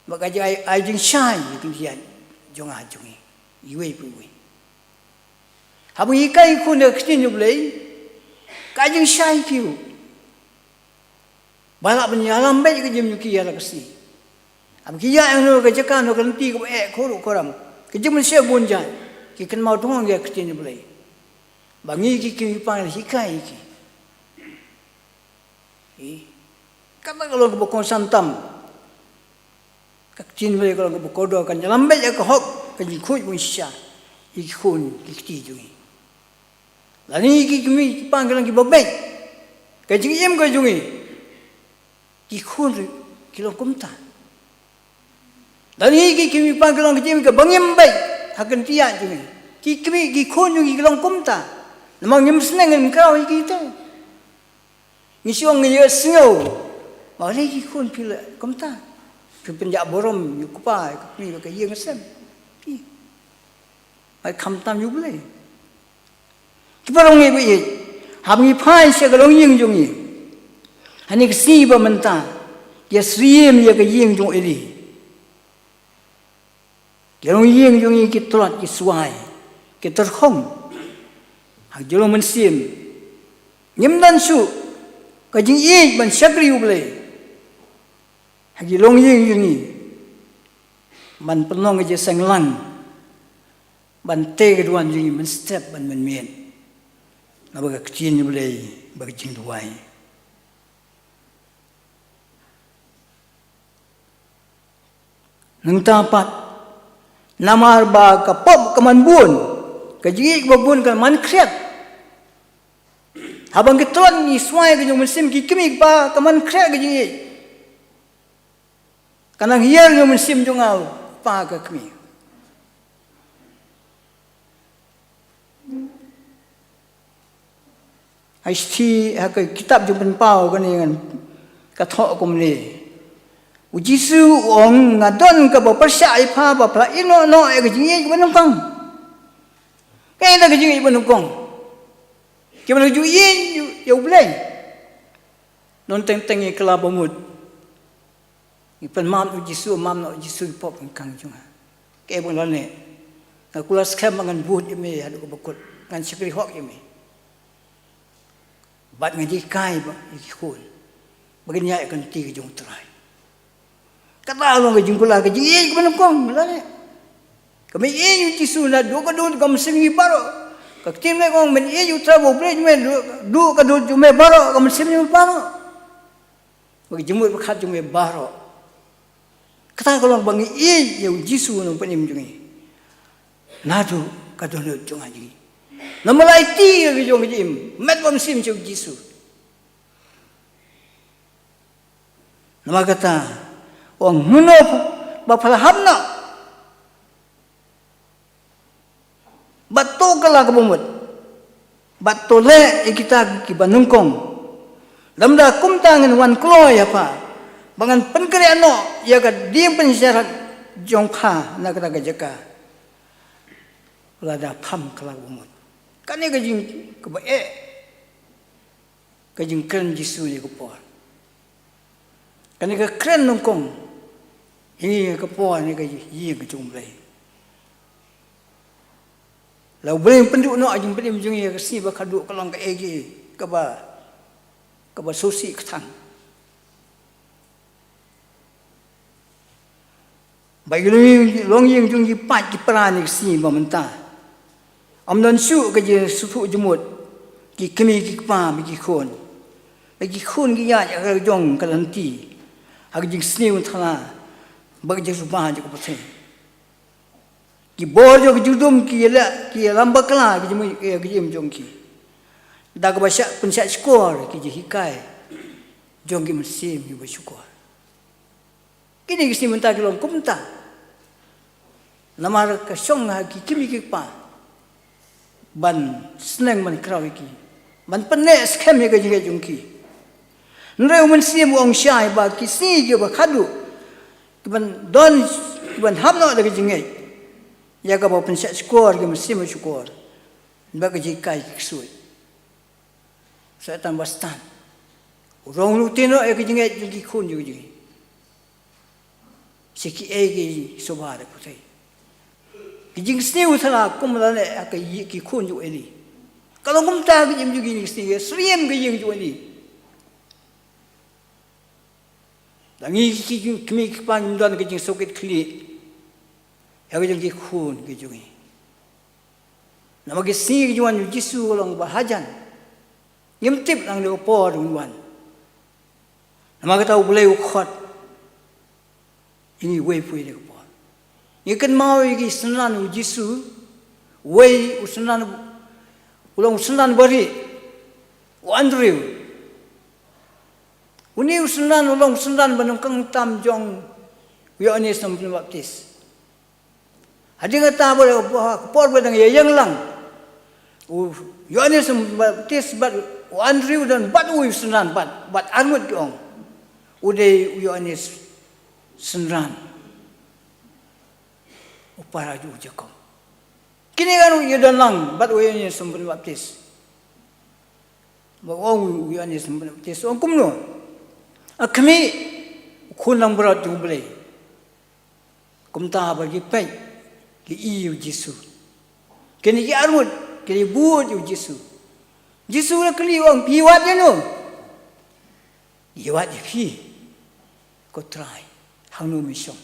Ba ka jing ai, ai jingshai ïa ka jait jong nga jong ngi, iwei pa iwei. Haba ngi hikai ki khun da ka ktien U Blei, ka ai jingshai ïa ki ruh. Ba lah ban ïalam beit ka jingim jong ki ïa la ka sngi. Haba ki ïaid hangno ka jaka, hangno ka lynti kaba eh, khuruh khuram, ka jingmynshoi bun jait, ki kynmaw tang ïa ka ktien U Blei. Ba ngi ki kmie ki kpa ngi la hikai ïa ki. Ï, kata ka long kaba kongsan tam. Ka ktien U Blei ka long kaba kordor, kan ïalam beit ïa ka hok, ka jingkhuid bun shisha ïa ki khun ki kti jong ngi. Lada ngi ki kmie ki kpa ngi ki long kiba beit, ka jingim ka jong ngi, ki khun ruh ki long kumta. Lada ngi ki kmie ki kpa ngi ki long ka jingim kaba ngim beit ha ka lynti jong ngi, ki kmie ki khun jong ngi ki long kumta. Namar ngim sneng, ngim khraw ïa ki te. Ngi shu ong ngi ïohsngew. Balei ki khun phi leh kumta? Phi pynjah burom ïa u kpa, ïa ka kmie, ïa ka ïing ka sem. Phi, ai khamtam ïa U Blei. Ki paralok ngi baieit, haba ngi phai sha ka longïing jong ngi ha kane ka sngi ba mynta, ïa syriem ïa ka ïing jong u Eli. Ki longïing jong ngi ki tlot, ki swai, ki tyrkhong. Ha ka jinglong mynsiem, ngim don shuh ka jingïeit ban shakri U Blei ha ki longïing jong ngi, ban pynlong ka jingseng lang, ban tei ka duwan jong ngi mynstep ban mynmiet na ba ka ktien U Blei, ba ka jingduwai. Nangta pat, namar ba ka pop ka man bun, ka jingïeit ba bun ka man khriat. Haba ngi tlot ngi swai ka jong u mynsiem, ki kmie ki kpa, ka man khriat ka jingïeit. Ka nang hiar jong u mynsiem jong nga u kpa ka kmie. Ha i shithi, ha ka kitab Jingpynpaw kane ngan, ka thoh kumne. U Jisu u ong, nga don kaba pyrshah ïa pha ba pha la ïehnoh noh ïa ka jingïeit kaba nyngkong. Kaei kata ka jingïeit kaba nyngkong? Kaba nyngkong ka jingïeit ïa U Blei. Nongteng teng ïa ka la ba mut. Ngi pynmap ïa u Jisu, map noh ïa u Jisu ki pop ki kang jong nga. Kaei ba ngi la leh? Nga kular skhem ba ngan bud ïa me haduh kaba kut, ngan shakri hok ïa me. Bad ngan ïakai ba ïa ki khun ba kin ïaid ha ka lynti ka jong U Trai. Kata long ka jingkular ka jingïeit kaba nyngkong ba la leh. Ka mut ïeit ïa u Jisu naduh ka dur ka mynsiem jong ngi baroh. Ka ktien ka ong, mut ïeit ïa U Trai ba U Blei jong me naduh ka dur jong me baroh, ka mynsiem jong me baroh. Bad ka jingmut bakhat jong me baroh. Kata ka long ba ngi ïeit ïa u Jisu u nongpynim jong ngi. Naduh ka dohnud jong nga jong ngi. Namar la aiti ïa ka jong ka jingim, met bad mynsiem sha u Jisu. Namar kata, u ong, hangno ba pha la hap noh, bad to kylla kaba mut, bad to leh ïa kita kiba nyngkong. Lymda kumta ngan wan kloi ïa pha, ba ngan pynkhreh noh ïa ka diengpynïasyrdoh jong pha na kata ka jaka. Lada pham kylla kaba mut. Kane ka jing, kaba eh, ka jingkren Jisu ïa ka por. Kane ka kren nyngkong ïa ka por, ïa ka ïing ka jong U Blei. La U Blei un pynduh noh ïa ka jingpynim jong ngi ha ka sngi ba khadduh, ka long kaei kaei kaba, kaba sngewsih kthang. Ba ïa ki longïing, longïing jong ki paid ki para ha ka sngi ba mynta, ym don shuh ka jingsngewthuh jingmut ki kmie ki kpa bad ki khun. Bad ki khun ki ïaid ha ka jong ka lynti, ha ka jingsniew thana bad ka jingsuba jong ka pyrthei. Ki bor jong ka jingdum ki ïaleh, ki ïalam bakla ki jingim, ki jingim jong ki, da kaba shah, pynshah shkor ki jinghikai jong ki mynsiem kiba shukor. Kine ki sngi mynta ki long kumta. Namar ka shong ha ki kmie ki kpa ban sneng ban khraw ïa ki, ban pynneh skhem ïa ka jingngeit jong ki. Hynrei u Mynsiem u ong shai ba ki sngi kiba khadduh, ki ban don, ki ban hap noh da ka jingngeit, ïa kaba pynshah shkor ki mynsiem shukor, bad ka jinghikai ki ksuid. Soitan Bastan u rong lute noh ïa ka jingngeit jong ki khun jong ngi. Sha kiei kiei ki suba da pyrthei. Ki jingsniew thana kum la leh ha ki khun jong u Eli. Ka long kumta ka jingim jong ngi, ki sniew syriem ka ïing jong u Eli. Lada ngi ki, ki, ki kmie ki kpa ngim don ka jingsngewkit khlieh ïa ka jong ki khun ki jong ngi. Namar ki sngi ki jong u Jisu ka long ba hajan. Ngim tip nangne ka por un wan. Namar kata U Blei u khot ïa ngi wei pa wei da ka por. Ngi kynmaw ïa ki synran u Jisu, wei u synran, u long u synran barieh, u Andrew. Une u synran u long u synran ba nyngkong tam jong u Ïoannis Nongpynbaptis. Hadien kata ba, ba, ka por ba dang ïaïeng lang, u Ïoannis Nongpynbaptis bad u Andrew don bad uwei u synran bad, bad arngut ki ong u dei u Ïoannis synran u para jong u Jakob. Kine ki arngut ki don lang bad u Ïoannis Nongpynbaptis. Ba ong u Ïoannis Nongpynbaptis, ong kumno? A khmih, u Khun langbrot jong U Blei. Kumta ba ki peit, ki i u Jisu. Kine ki arngut ki la bud ïa u Jisu. Jisu u la kylli, u ong, phi wad ïano? Ngi wad ïa phi, ko Trai, hangno me shong?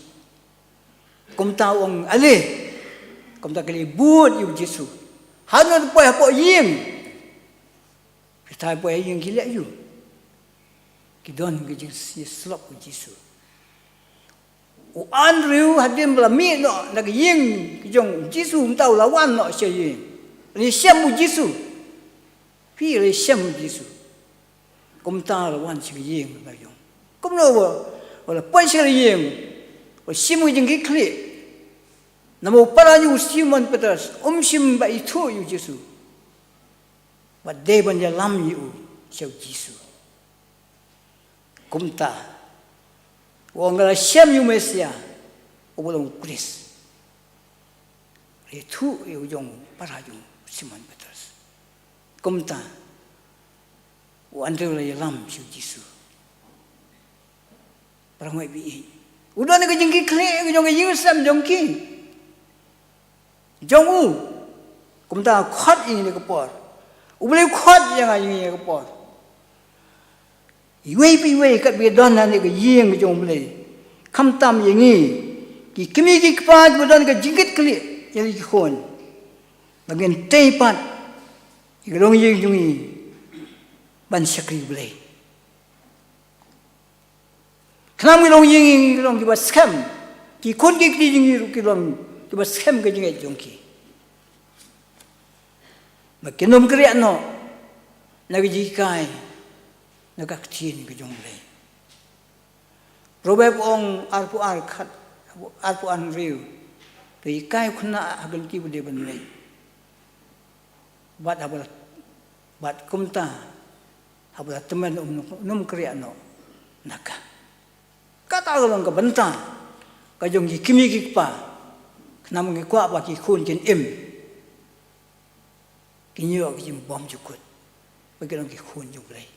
Kumta u ong, ale. Kumta ki la bud ïa u Jisu. Hangno to poi, hapoh ïing? Phi, to poi ha ïing ki leh aïu? Ki don ka jingïasyllok u Jisu. U Andrew hadien ba la mih noh na ka ïing ka jong u Jisu, kumta u la wan noh sha ïing. La ïashem u Jisu. Phi, la ïashem u Jisu. Kumta la wan sha ka ïing ka jong. Kumno ba, ba la poi sha ka ïing, ba la shim ka jingkitkhlieh? Namar u para jong u Simon Petros um shym bad ithuh ïa u Jisu. Bad dei ban ïalam ïa u sha u Jisu. Kumta u ong, nga la shem ïa u Messiah uba long u Khrist. Ïathuh ïa u jong u para jong u Simon Petros. Kumta u Andrew la ïalam sha u Jisu. Para ngwei ba ïeit, u don ka jingkitkhlieh ka jong ka ïing sem jong ki, jong u. Kumta khot ïa ngi ha ka por. U Blei khot ïa nga ïa ngi ha ka por. Iwei pa iwei kat ba don ha kane ka ïing ka jong u Blei, khamtam ïa ngi ki kmie ki kpa kiba don ka jingkitkhlieh ïa ki khun, ba ngin tei pat ïa ka longïing jong ngi ban shakri u Blei. Khnang ba ki longïing ki long kiba skhem, ki khun ki kti jong ngi ruh ki long kiba skhem ka jingngeit jong ki, ba kin ym kriah noh na ka jinghikai na ka ktien ka jong u Blei. Proverb ong arphew ar khat, arphew ar hynriew, to hikai u khynnah ha ka lynti ba dei ban leit. Bad haba la, bad kumta haba la tymmen um, um kriah noh na ka. Kata ka long ka bynta ka jong ki kmie ki kpa, khnang ba ngi kwah ba ki khun kin im, kin ïoh ka jingbymjukut, ba ki long ki khun jong u Blei.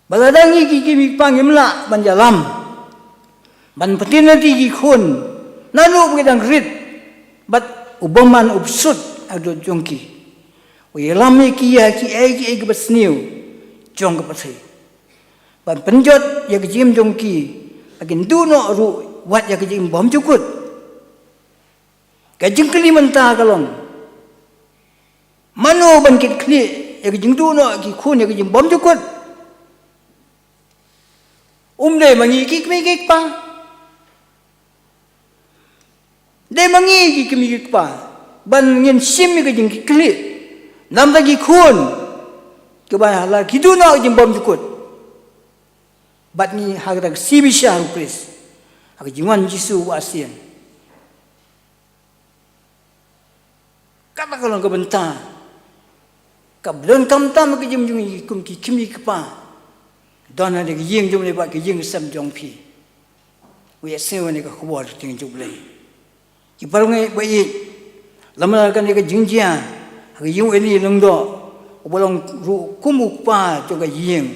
Ba lada ngi ki kmie ki kpa ngim lah ban ïalam, ban pynthikna ïa ki khun, naduh ba ki dang rit, bad u bymman u bsut ha ka dohnud jong ki, u ïalam ïa ki ïa kiei kiei kiba sniew jong ka pyrthei, ban pynjot ïa ka jingim jong ki, ba kin duh noh ruh wat ïa ka jingbymjukut. Ka jingkylli mynta ka long, mano ban kitkhlieh ïa ka jingduh noh ki khun ïa ka jingbymjukut? Um dei ma ngi ki kmie ki kpa? Dei ma ngi ki kmie ki kpa ban ngin shim ïa ka jingkitkhlieh namar ki khun kiba la ki duh noh ka jingbymjukut? Bad ngi ha kata ka sngi bishar u Khrist, ha ka jingwan Jisu ba sien. Kata ka long ka bynta kaba donkam tam ka jingim jong ngi kum ki kmie ki kpa. Don ha ka ïing jong u Blei bad ka ïing sem jong phi. U ïa sngewbha ïa ka khubor ktien jong u Blei. Ki para ngwei ba ïeit, lem bad kane ka jingjia ha ka ïing u Eli Lyngdoh, uba long ruh kum u kpa jong ka ïing.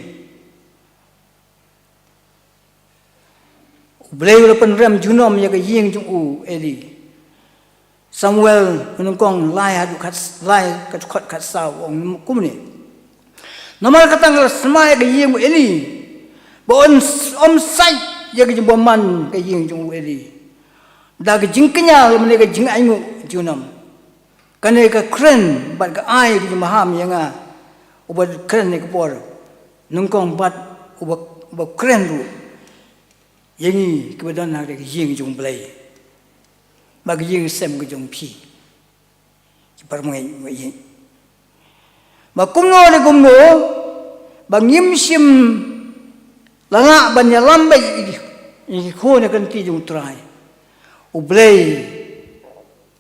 U Blei u la pynrem junom ïa ka ïing jong u Eli. Samuel u nyngkong lai haduh khat, lai ka dkhot khat saw, u ong kumne: Namar kata nga la sma ïa ka ïing u Eli, ba un s-, ym sait ïa ka jingbymman ka ïing jong u Eli da ka jingkñia lymne ka jingainguh junom. Kane ka kren bad ka ai ka jingmaham ïa nga, uba kren ïa ka por nyngkong bad uba, uba kren ruh ïa ngi kiba don ha ka ïing jong u Blei, bad ka ïing sem ka jong phi. Ki para ngwei ba ïeit, ba kumno ne kumno ba ngim shym la lah ban ïalam beit ïa ki, ïa ki khun ha ka lynti jong u Trai u Blei,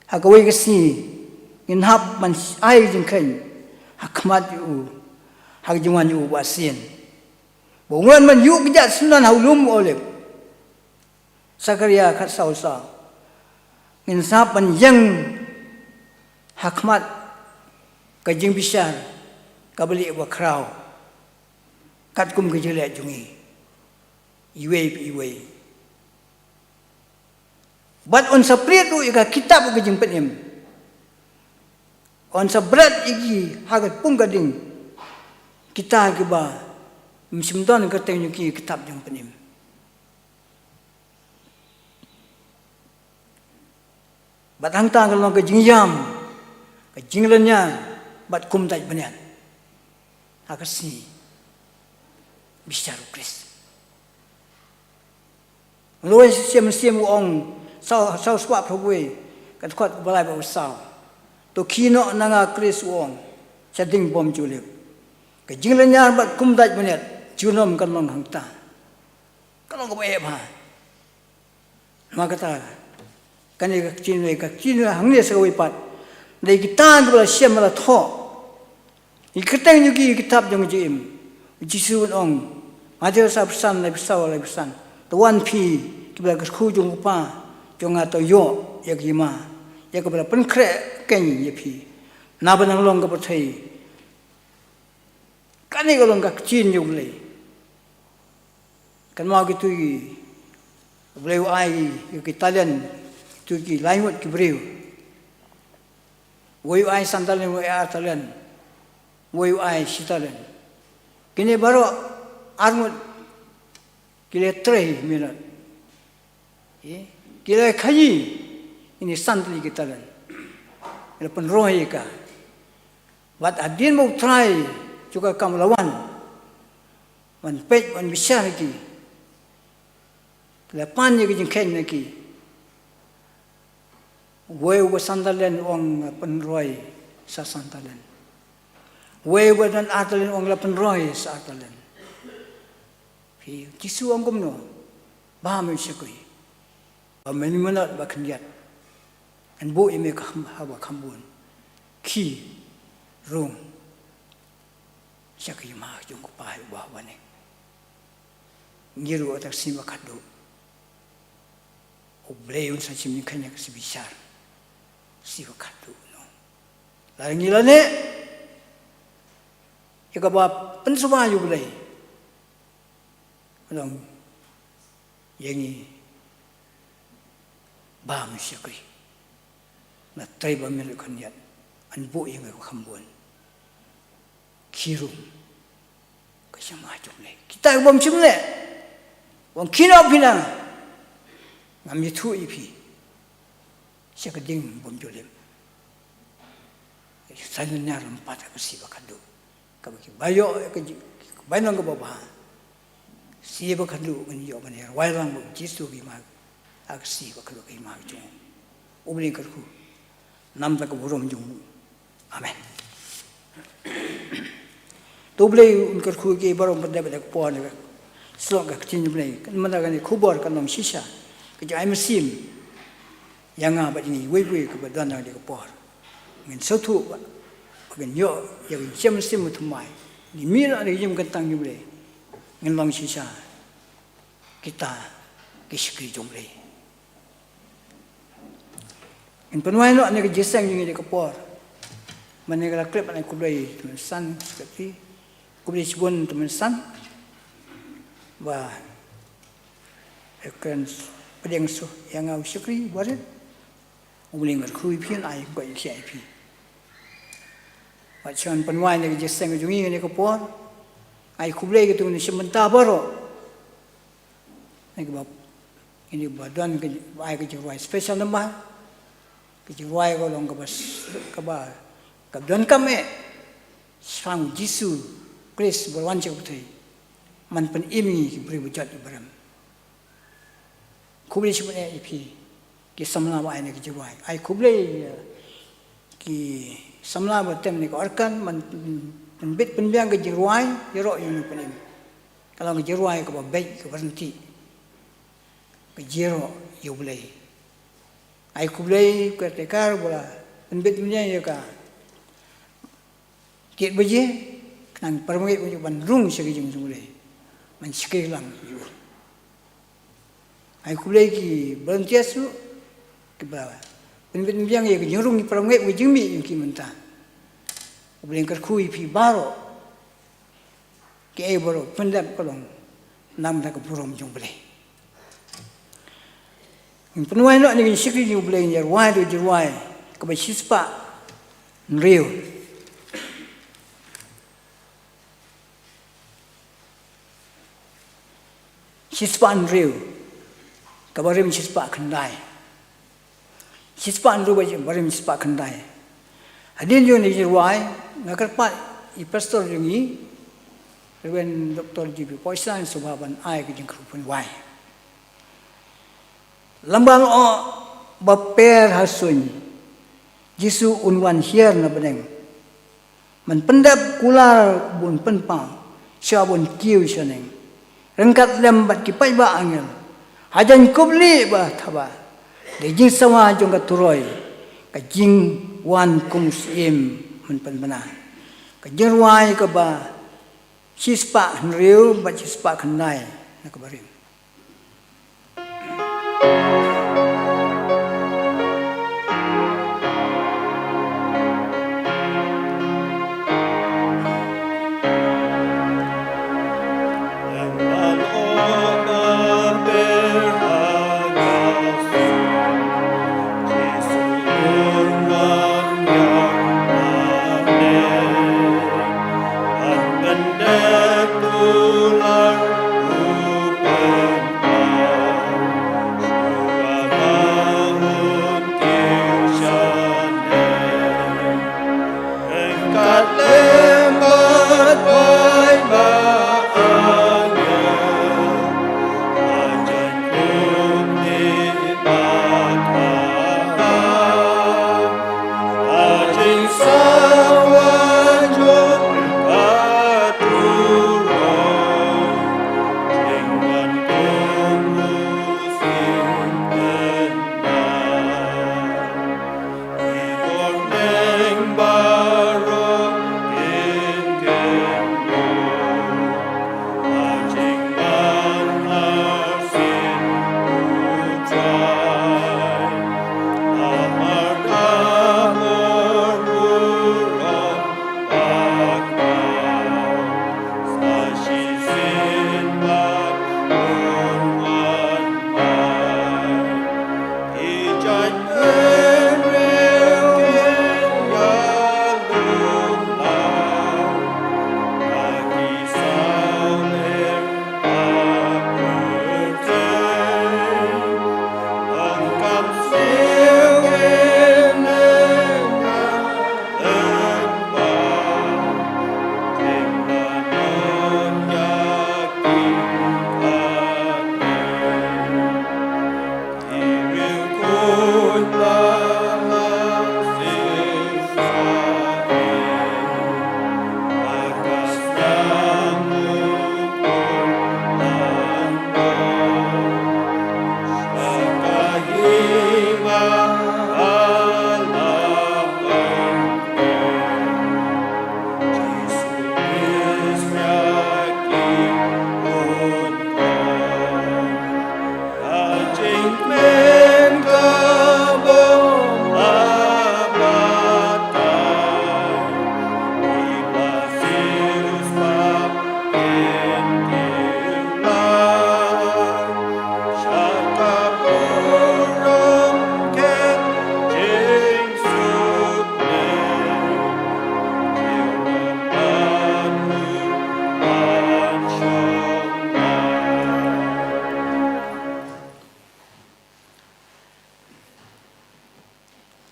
ha kawei ka sngi ngin hap ban ai jingkheiñ ha khmat jong u, ha ka jingwan jong u ba sien, ba un wan ban ïuh kjat synran ha u lum Olib. Sakaria khat saw saw. Ngin sa hap ban ïeng ha khmat ka jingbishar kaba lieh ba khraw, katkum ka jingleh jong ngi iwei pa iwei. Bad un sa plied ruh ïa ka kitab ka jingpynim. Un sa bret ïa ki ha ka pung ka ding, kita kiba ym shym don kyrteng jong ki ha ka kitab jingpynim. Bad hangta ka long ka jingïam, ka jinglynñiar bad kumta bniat ha ka sngi bishar u Khrist. Lawei Mynsiem, Mynsiem u ong, saw, saw spah phraphew wei, ka dkhot ba lai bad ba saw: To khie noh na nga, Khrist u ong, sha ding bymjulip. Ka jinglynñiar bad kumta bniat junom kan long hangta. Ka long kaba eh bha. Namar kata, kane ka ktien, ka ktien hangne sa kawei pat, Dei kita kiba la shem la thoh. Ïa kyrteng jong ki ïa kitab jong ka jingim. U Jisu un ong. Mathaïos arphew san, laiphew saw, laiphew san. To wan phi kiba la kyrkhu jong u Kpa jong nga, to ïoh ïa ka hima, ïa kaba la pynkhreh keiñ ïa phi. Naba nang long ka pyrthei. Kane ka long ka ktien jong U Blei. Kynmaw kito ki, U Blei u ai ïa ki talent, kito ki lai ngut ki briew. Uwei u ai san talent, uwei ar talent, uwei u ai shi talent. Kine baroh ar ngut ki la trei minot. Ki la khaïi ïa kine san tylli ki talent. Ki la pynroi ïa ka. Bad hadien ba U Trai jong ka kam u la wan, wan peit, wan bishar ïa ki, ki la pan ïa ka jingkheiñ na ki. Uwei uba san talent u ong, nga pynroi sa san talent. Uwei uba don ar talent u ong, nga pynroi sa ar talent. Phi, Jisu u ong kumno? Bam shakri. Ba mynmiet ba khyndiat, ngan buh ïa me ha kaba kham bun. Khie rung sha ka hima jong U Kpa uba ha bneng. Ngi ruh ha ka sngi ba khatduh, U Blei un sa shim jingkheiñ ha ka sngi bishar. Sngi ba khatduh noh. Lada ngi la neh ïa kaba pynsngewbha ïa U Blei, ka long ïa ngi bam shakri. Nga trei ba mynmiet khyndiat, ngan buh ïa me ha kaba kham bun. Khie rung sha ka hima jong U Blei. Kita kibym shym leh, u ong, khie noh phi na nga, ngam ïathuh ïa phi. Sha ka ding bym ju lip. Sa nang ïa rung pat ha ka sngi ba khatduh. Kaba ki ba ïoh ka ji-, ka bainong kaba bha. Sngi ba khatduh ngin ïoh ban ïa rwai lang bad U Jisu ha ka hima, ha ka sngi ba khatduh ha ka hima jong U Blei. Kyrkhu namar ka burom jong U. Amen. To U Blei un kyrkhu ïa ki baroh, ban dep da ka por ne ka shlok ka ktien U Blei. Kan mynta kane ka khubor kan long shisha ka jingai mynsiem ïa nga bad ïa ngi iwei pa iwei kaba don ha kane ka por. Ngin sngewthuh ba ngin ïoh ïa ka jingshem mynsiem ba thymmai. Ngin mih na ka jingim kyntang jong U Blei. Ngin long shisha kita ki shakri jong U Blei. Ngin pynwai noh ïa ka jingïaseng jong ngi ha kane ka por. Mynne nga la klet ban ai khublei, to mynsan, secretary. Khublei shibun, to mynsan. Ba ïa kren pdiang shuh ïa nga u shakri barit. U Blei un kyrkhu ïa phi, un ai khublei ïa phi. Bad shuwa ngan pynwai ïa ka jingïaseng jong ngi ha kane ka por, ai khublei ïa ki nongshim bynta baroh. Ngi ba, ngi ba don ka, ba ai ka jingrwai special number. Ka jingrwai ka long kaba s-, kaba, kaba donkam eh. Shaphang Jisu Khrist ba la wan sha ka pyrthei. Man pynim ïa ngi ki briew ba jot ibarim. Khublei shibun eh ïa phi ki samla ba ai ïa ka jingrwai. Ai khublei ïa ki samla ba tem ïa ka organ, man pyn-, pynbit pynbiang ka jingrwai, ïaroh ïa u nongpynim. Ka long ka jingrwai kaba beit, kaba ryntih, ka jia ïaroh ïa U Blei. Ai khublei ïa u caretaker ba la pynbit pynbiang ïa ka tied baje, khnang para bangeit ban rung sha ka jingim jong U Blei, ban shakri lang ïa U. Ai khublei ki volunteers ruh kiba pynbit pynbiang ïa ka jingrung ki para bangeit, ka jingmih jong ki mynta. U Blei un kyrkhu ïa phi baroh. Kiei baroh pyndep ka long namar ka burom jong U Blei. Ngin pynwai noh ïa ka jingshakri jong U Blei, ngin ïa rwai da ka jingrwai kaba shispah hynriew. Shispah hynriew, kaba rim shispah khyndai. Shispah hynriew, ba rim shispah khyndai. Hadien jong kane ka jingrwai, nga kyrpad ïa i pastor jong ngi, Reverend Doctor G B Poisa, sngewbha ban ai ka jingkyrkhu pynwai. Lyngba lyoh ba pher ha suiñ, Jisu un wan hiar na bneng. Men pyndep kular bun pynpaw, sha bun kiew shaneng. Ryngkat lem bad ki paidbah angel, hajan khublei ba thaba. Da jingsawa jong ka turoi, ka jing Wan kum u Syiem mynpynbna. Ka jingrwai kaba shispah hynriew bad shispah khyndai na kaba rim.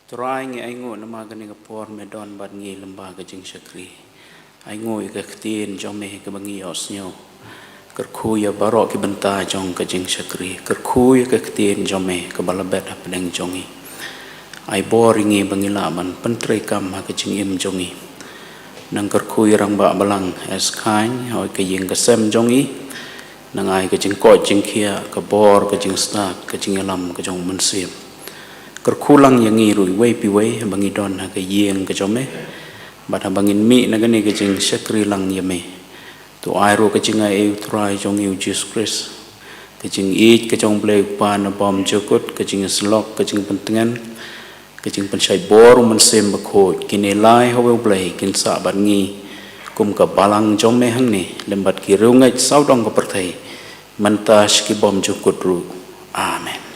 Trai, ngi ainguh namar kane ka por me don bad ngi lyngba ka jingshakri. Ainguh ïa ka ktien jong me kaba ngi ïohsngew. Kyrkhu ïa baroh ki bynta jong ka jingshakri. Kyrkhu ïa ka ktien jong me kaba la bet hapdeng jong ngi. Ai bor ïa ngi ba ngi lah ban pyntreikam ha ka jingim jong ngi. Nang kyrkhu ïa Rangbah Balang S. Chyne, ha ka ïing ka sem jong ngi. Nang ai ka jingkoit jingkhiah, ka bor, ka jingstad, ka jingïalam ka jong u Mynsiem. Kyrkhu lang ïa ngi ruh iwei pa iwei haba ngi don ha ka ïing ka jong me. Bad haba ngin mih na kane ka jingshakri lang ïa me, to ai ruh ka jingai ïa u Trai jong ngi u Jisu Khrist, ka jingïeit ka jong u Blei u Kpa na bymjukut, ka jingïasyllok, ka jingpyntngen, ka jingpynshait bor u Mynsiem Bakhuid, kine lai ha uwei u Blei kin sah bad ngi kum ka balang jong me hangne lem bad ki riewngeit sawdong ka pyrthei, mynta sha ki bymjukut ruh. Amen.